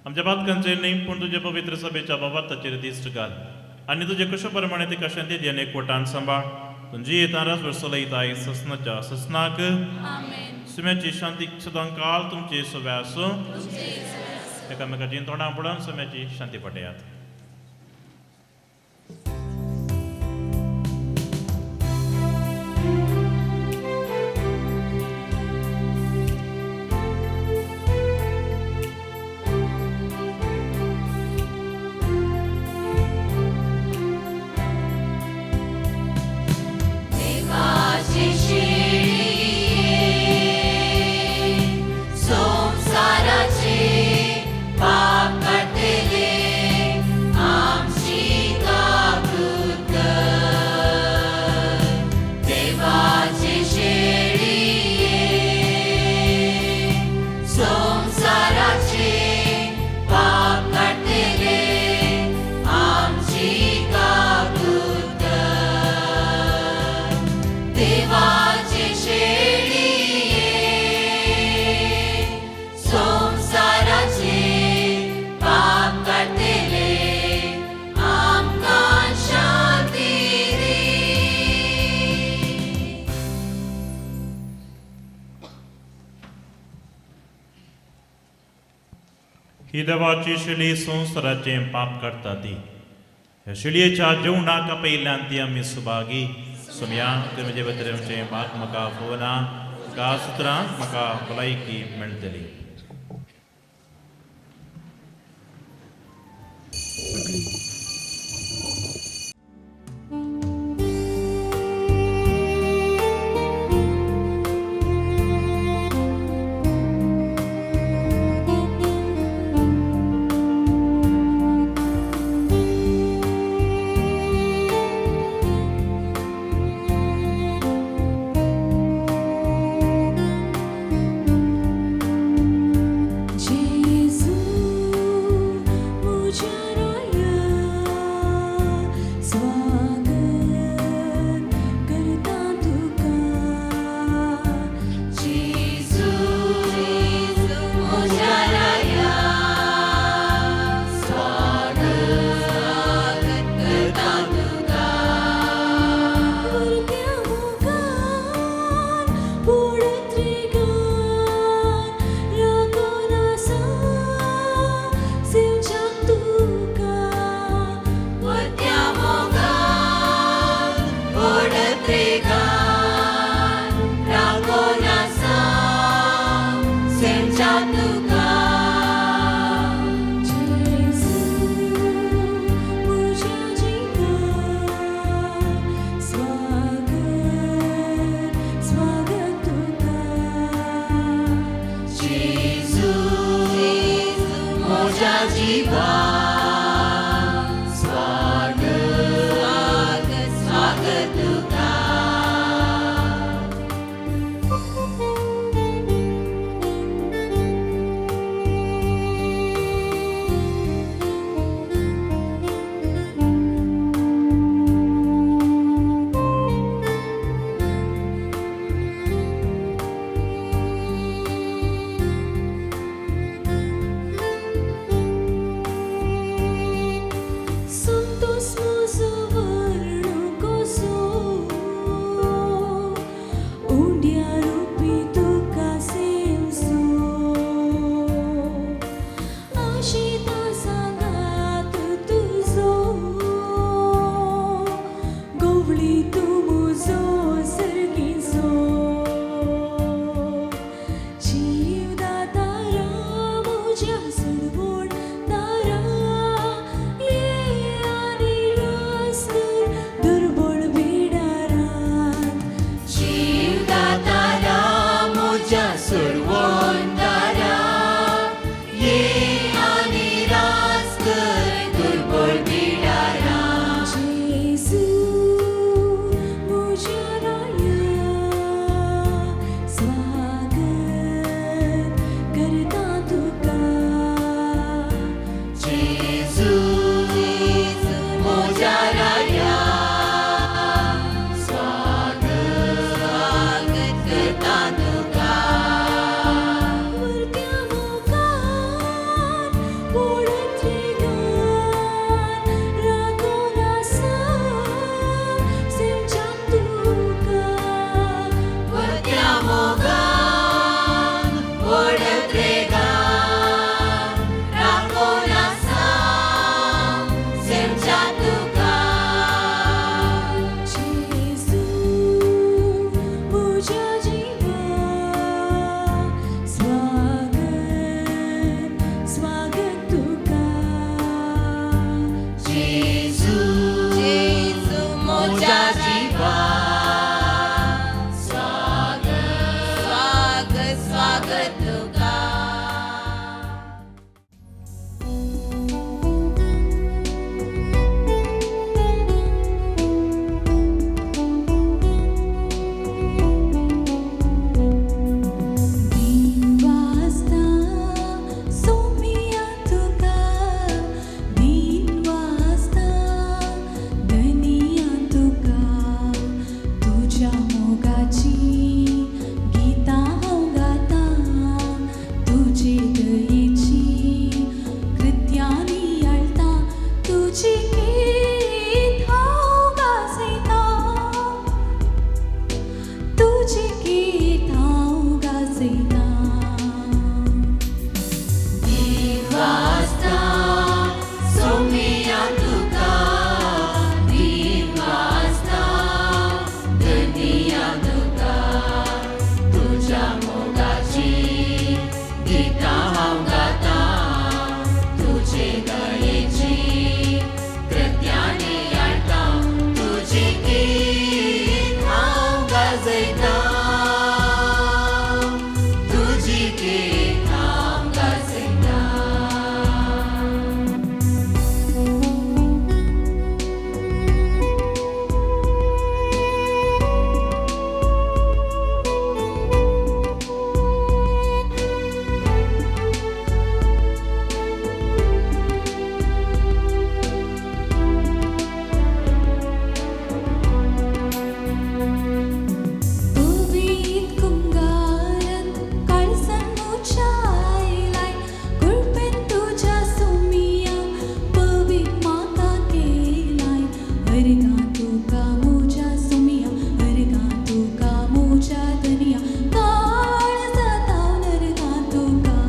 आमच्या बातकांचेर न्ही पूण तुजे पवित्र सभेच्या बाबाताचेर दिश्ट घाल आनी तुजे कशे प्रमाणे तिका शांती दी आनी एकवटान सांबाळ. तुजी येता रास वर्सलयता ससनाच्या ससनाक. सुम्याची शांती सदां काळ तुमचे सव्या आसूं. एकामेकाची तोंडां पडून सुम्याची शांती पटयात. ही देवाची शिळी संवसाराचें पाप काडटा ती ह्या शिळयेच्या जेवणाक आपयल्ल्यान ती आमी सुभागी. सुमया तुमचे बद्दलचें भाग म्हाका फोवना गा सुत्रां म्हाका भलायकी मेळटली. ओडत्रेगान राखून आसा सेमच्या तुका वत्या मोगान ओडत्रेगान राखून आसा सेमच्या तुका जेजू म्हज्या जिवा स्वागत स्वागत तुका जेजू जेजू म्हज्या जिवा स्वागत स्वागत स्वागत तुका दिन वाजता सोमिया तुका दिन वाजता धनिया तुका तुज्या मोगाची गीतां हांव गाता तुजे दयेची कृत्यांनी आळता तुजी गीत हांव गाजयता तुजी गीत हांव गाजयता दिन वाजता सोमिया तुका दिन वाजता धनिया तुका तुज्या मोगाची गीतां हांव गाता तुजे दयेची कृत्यांनी आळता तुजी गीत हांव गाजयता तुजी गीत हांव गाजयता. पवीत कुंगारन काळसान म्हज्या आयलाय कुळपेन तुज्या सोमिया पवीत म्हाका केलाय अर्गां तुका म्हज्या सोमिया अर्गां तुका म्हज्या धनिया काळजांत अर्गां तुका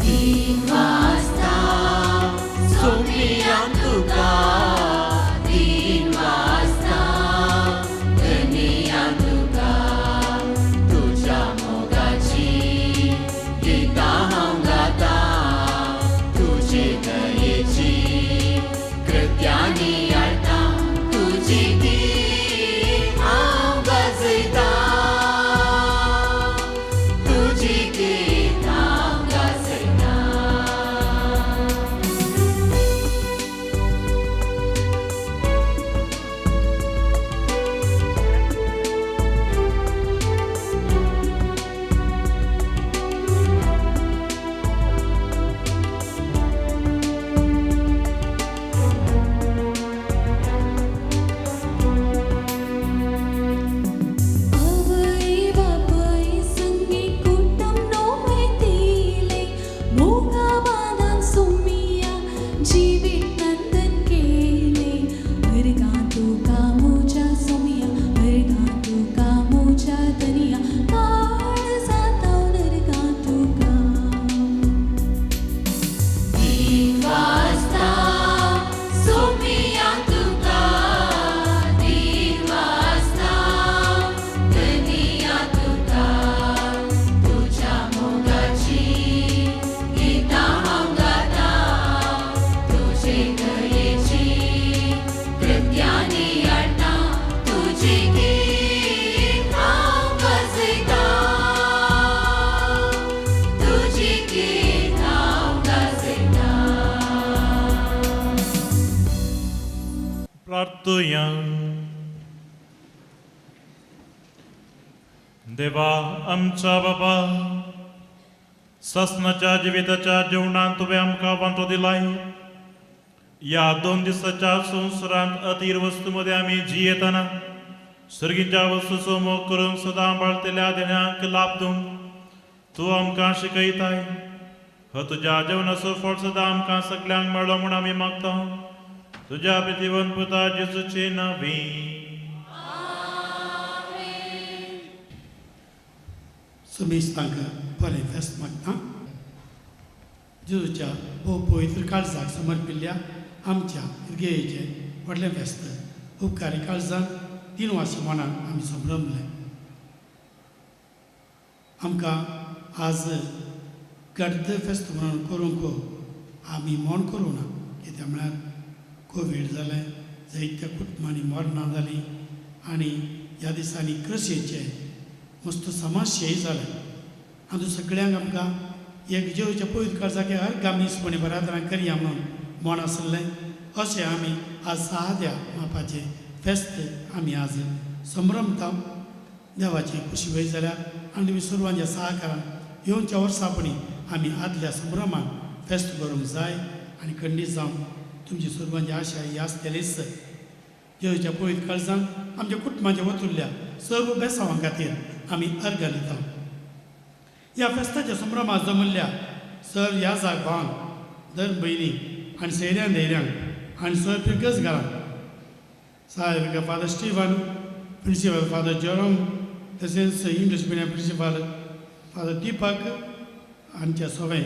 दिन वाजता सोमिया तुका दिन वाजता धनिया तुका तुज्या मोगाची गीतां हांव गाता तुजे दयेची कृत्यांनी आळता तुजी गीत हांव गाजयता तुजी गीत हांव गाजयता. आवय बापय संगी कुटुंब नोवे दिले मोगा बांदान सोमिया जिवीत नंदन केले अर्गां तुका म्हज्या सोमिया अर्गां तुका म्हज्या धनिया काळजांत अर्गां तुका दिन वाजता सोमिया तुका दिन वाजता धनिया तुका तुज्या मोगाची गीतां हांव गाता तुजे दयेची कृत्यांनी आळता तुजी गीत हांव गाजयता तुजी गीत हांव गाजयता. प्रार्थुया. देवा आमच्या बाबा, ससनाच्या जिविताच्या जेवणान तुवें आमकां वांटो दिलाय. ह्या 2 दिसाच्या संवसारांत अतीर वस्तू मदें आमी जियेतना सर्गीच्या वस्तूचो मोग करून सदां बाळतेल्या देण्यांक लाभ दिवंक तूं आमकां शिकयताय. हो तुज्या जेवणाचो फळ सदां आमकां सगल्यांक मेळो म्हूण आमी मागता तुज्या प्रितीवन पुता जेजूचे नांवी. समेज तांकां बरें फेस्त मागता. जेजूच्या भोव पवित्र काळजाक समर्पिल्ल्या आमच्या इगर्जेचें व्हडलें फेस्त उपकारी काळजान 3 वर्सां मनान आमी संभ्रमले. आमकां आज गड्द फेस्त म्हणून करूंक आमी मोण करूं ना, कित्याक म्हळ्यार कोवीड जालें, जायत्या कुटुंबांनी मरणां जालीं आनी ह्या दिसांनी कृशीचें मस्त समस्याय जालें. आतां सगळ्यांक आमकां एक जेवच्या पवित्र काळजाक हर गामीसपणी बरातरां करया म्हणून मोण आसलें. अशें आमी आज साद्या मापाचें फेस्त आमी आज संभ्रमता. देवाची खुशी वय जाल्यार आनी तुमी सर्वांच्या सहकारान येवच्या वर्सापणी आमी आदल्या संभ्रमान फेस्त करूंक जाय आनी खंडीत जावन तुमची सर्वांची आशा ही आसतलीच. जेवच्या पवित्र काळजान आमच्या कुटुंबाच्या वतुल्ल्या सर्व बेसांवां खातीर आमी अर्घ दिता. ह्या फेस्ताच्या संभ्रमात जमल्ल्या सर ह्या जाग भावांक, धर्म भयणी आनी सैऱ्यां धैर्यांक आनी सर फिरगज घरांक साहेब father Stephen, principal father Jerome, तशेंच English medium principal father Deepak हांच्या सगळे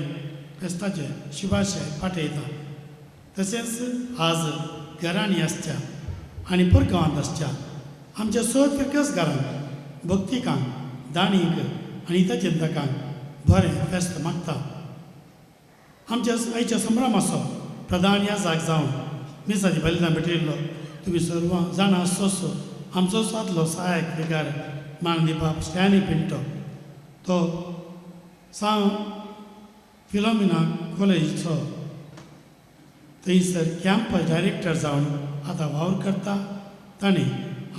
फेस्ताचे शुभाशय पाठयता. तशेंच आज घरांनी आसच्या आनी परगांवांत आसच्या आमच्या सर फिरगज घरांक, भक्तिकांक, दाणींक आनी हितचिंतकांक बरें फेस्त मागता. आमच्या आयच्या संभ्रमाचो प्रधान ह्या जाग जावन मिसाची बलिदान भेटयल्लो तुमी सर्वां जाणा आसचोसो आमचो सादलो सहायक विगार मानदी बाब स्टॅनी पिंटो तो सांव फिलोमिना कॉलेजीचो थंयसर कॅम्पस डायरेक्टर जावन आतां वावर करता. ताणें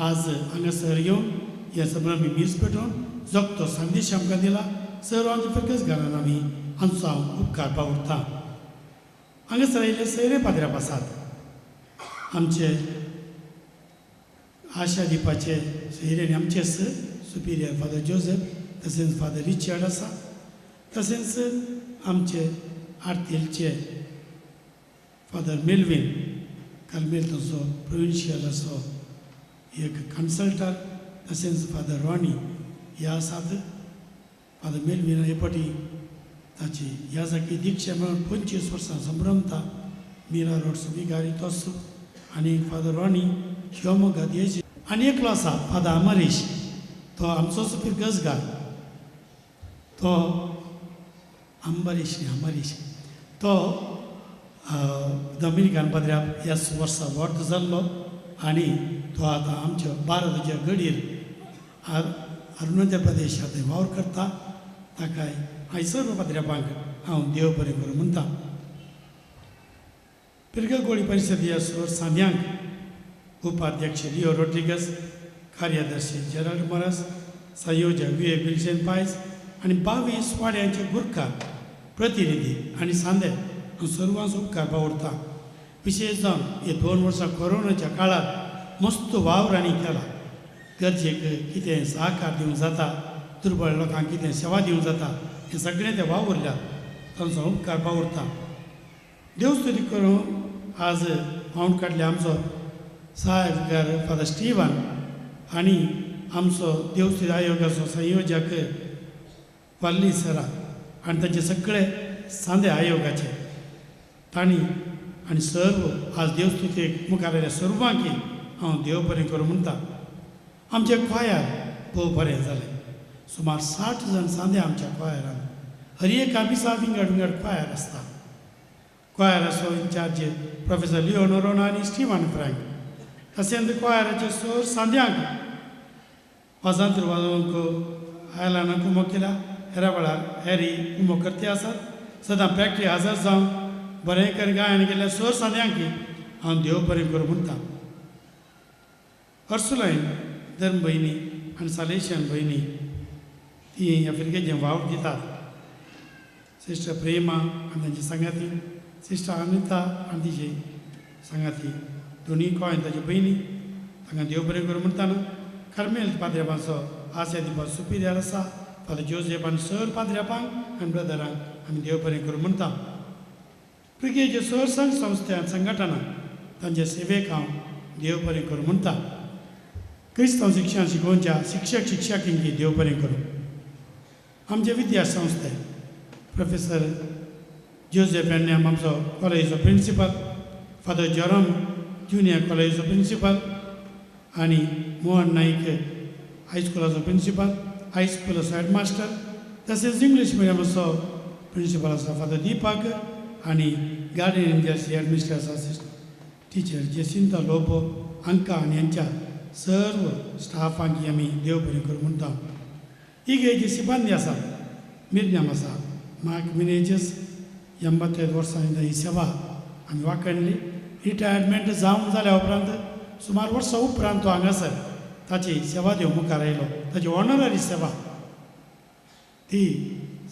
आज हांगासर येवन हे संभ्रमी मीस पेटोवन जगतो संदेश आमकां दिला. सर्वांच्या फिरकच घरान आमी आमचो हांव उपकार पावता. हांगासर आयिल्ले सैरे पाद्र्याप आसात, आमचे आशा दिपाचे सैरे आनी आमचे सुपिरियर फादर जोसेफ, तशेंच फादर रिचर्ड आसा, तशेंच आमचे आरतीलचे फादर मेलवीन कार्मेल तसो प्रोविन्शियल असो एक कन्सल्टर, तशेंच फादर रॉनी ह्या आसात. फादर मेलवीन हे फावटी ताची ह्या जागी दीक्षा मेळून 25 वर्सां संभ्रमता. मिरा रोड विगारी तोस आनी फादर रॉनी शिवमोग्गा दियेची. आनी एकलो आसा फादर अमरीश, तो आमचोच फिरगजगार, तो अंबरीश न्ही अमरीश, तो दोमिनिकान पाद्र्याप ह्याच वर्सा वर्ध जाल्लो आनी तो आतां आमच्या भारताच्या गडीर अरुणाचल प्रदेशांत वावर करता. ताकाय आयज सर्व पाद्र्यापांक हांव देव बरें करूं म्हणटा. पिरगळगोळी परिशद ह्या सांद्यांक उपाध्यक्ष लिओ रोड्रिगस, कार्यदर्शी जेराल्ड मोरास, संयोजक विवेक विल्सन पायस आनी 22 वाड्यांचे गुरकार प्रतिनिधी आनी सांदे सर्वांचो उपकार पावरता. विशेश जावन हे 2 वर्सां कोरोनाच्या काळांत मस्त वावर आनी केला. गरजेक कितें सहकार दिवंक जाता, दुर्बळ लोकांक कितें सेवा दिवंक जाता, हें सगळें ते वावुरल्यात, तांचो उपकार पावरता. देवस्तुती करून आज पावंड काडले आमचो साहेब फादर स्टीवन आनी आमचो देवस्तुती आयोगाचो संयोजक वल्ली सरा आनी तांचे सगळे सांदे आयोगाचे तांणी आनी सर्व आज देवस्तुतेक मुखार आयिल्ल्या सर्वांकी हांव देव बरें करूं म्हणटा. आमचें क्वायर भोव बरें जालें. सुमार 60 जाण सांदे आमच्या क्वायरान. हर एका दिसा विंगड विंगड क्वायर आसता. क्वायराचो इन्चार्ज प्रोफेसर लिओ नोरोना आनी स्टीवन फ्रँक. तशेंच क्वायराचे सोर सांद्यांक वाजांत्र वाजोवंक आयलाना कुमो केल्या. हेरा वेळार हेरी कुमो करते आसात. सदां प्रॅक्टीस हजर जावन बरें कर गायन केल्ल्या सोर सांद्यांकी हांव देव बरें करूं म्हणटा. अर्सुलायन धर्म भयणी आनी सालेशियन भयणी ती ह्या फिरगेचें वावर दितात. सिस्टर प्रेमा आनी तांची सांगाती, सिस्टर अनिता आनी तिची सांगाती, दोनी गोंय ताच्यो भयणी तांकां देव बरें करूं म्हणटाना. कार्मेल पाद्र्यापांचो आशा दिवपा सुपिरियर आसा फादर जोसेफ आनी सर पाद्र्यापांक आनी ब्रदरांक आमी देव बरें करूं म्हणटा. प्रिगेचे सरसंघ संस्था संघटना तांचे सेवेक हांव देव बरें करूं म्हणटा. क्रिस्तांव शिक्षण शिकोवच्या शिक्षक शिक्षकींकी देव बरें करूं. आमचे विद्या संस्थे प्रोफेसर जोसेफ एन्यम आमचो कॉलेजीचो प्रिंसिपल, फादर जेरोम ज्युनियर कॉलेजीचो प्रिंसिपल आनी मोहन नाईक हायस्कुलाचो प्रिंसिपल, हायस्कुलाचो हेडमास्टर, तशेंच इंग्लीश मिडियमाचो प्रिंसिपल आसा फादर दीपक आनी गार्डियन एंजल्स हेडमिस्ट्रेस आसा टिचर जेसिंता लोबो हांकां आनी हांच्या सर्व स्टाफांक आमी देव बरें करूं म्हणटा. ही जी सिब्बंदी आसा मिरजाम आसा मार्क मिनेजस 85 वर्सां ही सेवा आमी वाखणली. रिटायरमेंट जावन जाल्या उपरांत सुमार वर्सां उपरांत तो हांगासर ताची सेवा देव मुखार आयलो. ताची ऑनररी सेवा ती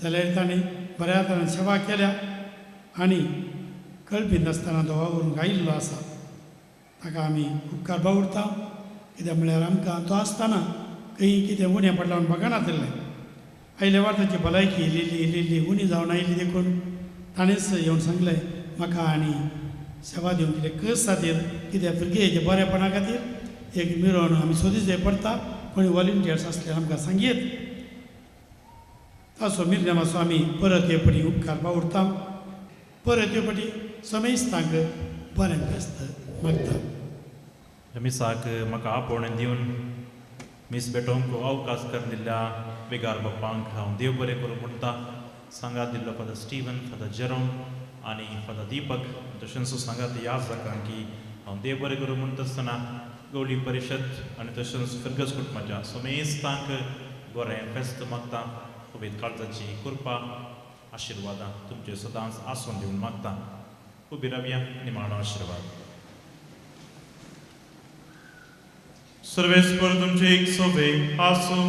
जाल्यार ताणें बऱ्या तरेन सेवा केल्या आनी कळपी नासतना तो वावरूंक आयिल्लो आसा. ताका आमी उपकार बावुरता. कित्याक म्हळ्यार आमकां तो आसतना खंय कितें उणें पडलां म्हूण बगनातिल्लें. आयल्या वेळार ताची भलायकी इल्ली इल्ली इल्ली उणी जावन आयली देखून ताणेंच येवन सांगलें म्हाका आनी सेवा दिवंक कितें कस खातीर कित्याक भुरगेच्या बरेपणा खातीर एक मिरोवन आमी सोदी जाय पडटा. कोणी वॉलंटियर्स आसल्यार आमकां सांगयेत. ताचो मिरजामाचो आमी परत हे पटी उपकार बावुरता. परत हे पटी समेस्तांक बरें फेस्त मागता. मिसाक म्हाका आपोवणें दिवन मीस भेटोवंक अवकाश करून दिल्ल्या बेगार बाप्पांक हांव देव बरें करूं म्हणटा. सांगात दिल्लो फादर स्टिवन, फादर जेरोम आनी फादर दीपक तशेंच सांगात याजकांक की हांव देव बरें करूं म्हणटा आसतना गवळी परिशद आनी तशेंच फिरगज कुटुंबाच्या समेस्तांक बरें फेस्त मागता. पवित्र काळजाची कृपा आशिर्वादां तुमचे सदांच आसून दिवन मागता. उबी रावया निमाणो आशिर्वाद. सर्वेस्पर तुमचे एक सोबे आसूं.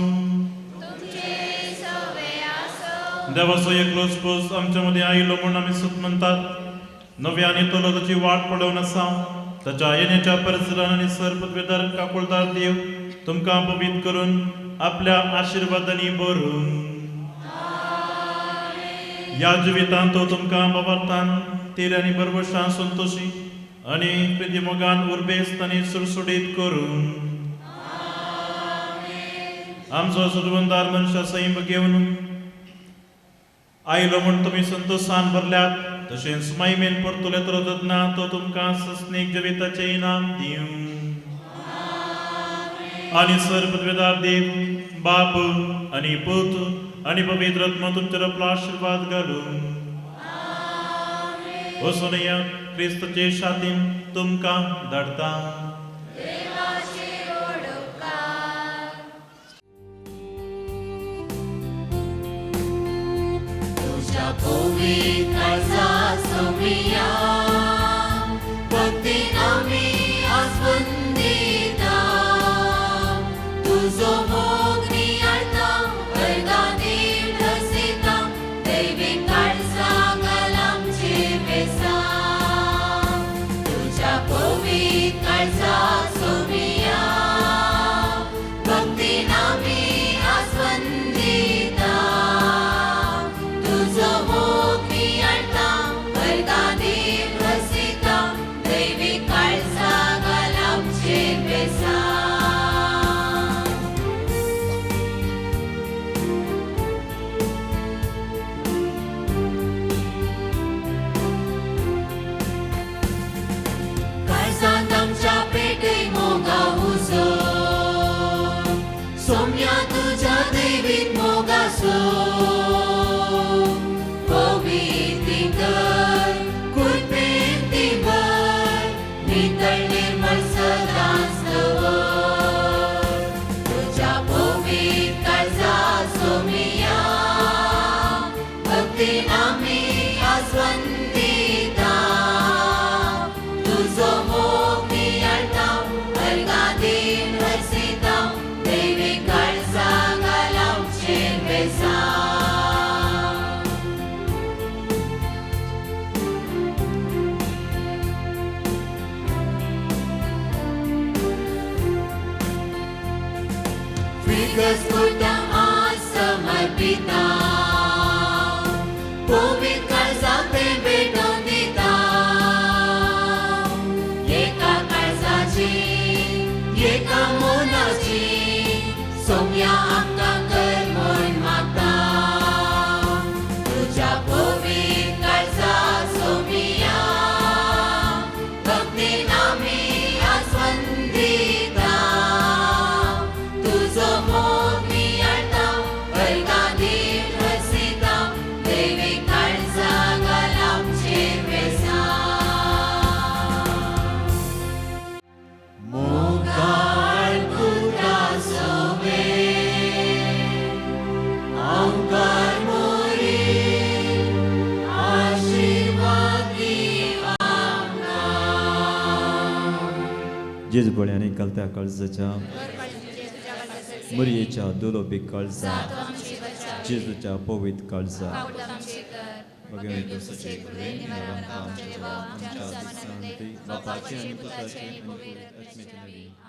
देवाचो एकलोच पूत आमच्या मदीं आयलो म्हूण आमी सुत म्हणटात. नव्या आनी तलो ताची वाट पळोवन आसा. ताच्या येण्याच्या परिसरान आनी सर पदवेदार काकुळदार देव तुमकां पवित्र करून आपल्या आशिर्वादांनी भरून ह्या जिवितांत तो तुमकां बाबार्थान तेर आनी बरबशान संतोशी आनी प्रिती मोगान उर्बेस्त आनी सुडसुडीत करून आमचो सुदवंदार मनशा सैम घेवन आयलो म्हूण तुमी संतोशान भरल्यात. तशेंच मायमेन परतुले तर ना तो तुमकां सस्नीक जिविताचें इनाम दिवं. आनी सर पदवेदार देव बाप आनी पूत आनी पवित्र आत्मा तुमचेर आपलो आशिर्वाद घालूं. वचून या क्रिस्तचे शातीन तुमकां धाडटा. तुजो मोग नियाळता वर्गांनी रसिता दैवी काळजा घाल बेसां. तुज्या पवित्र काळजा सोमिया भक्तीन आमी आस्वंदिता. तुजो मोग नियाळता वर्गांनी रसिता दैवी काळजा घाल बेसां. सोम्या तुझ्या दैवीत मोगासो पवित्र कृपेन ती भर नितळ निर्मळ सदांच दवर. तुझ्या पवित्र काळजा सोमिया भक्तीन आमी आस्वंदिता. तुजो मोग नियाळता वर्गांनी रसिता दैवी काळजा घाल आमचेर बेसां. फिगस कुटुंब समर्पिता. मुखार मोरी आशीर्वाद दी आमकां. जेजू बळ्यांनी कलत्या काळजाच्या मुरयेच्या दुलोबी काळजा जेजूच्या पवित्र काळजा बापाचे आनी पुताचे आनी पवित्र आत्म्याचे नांवान.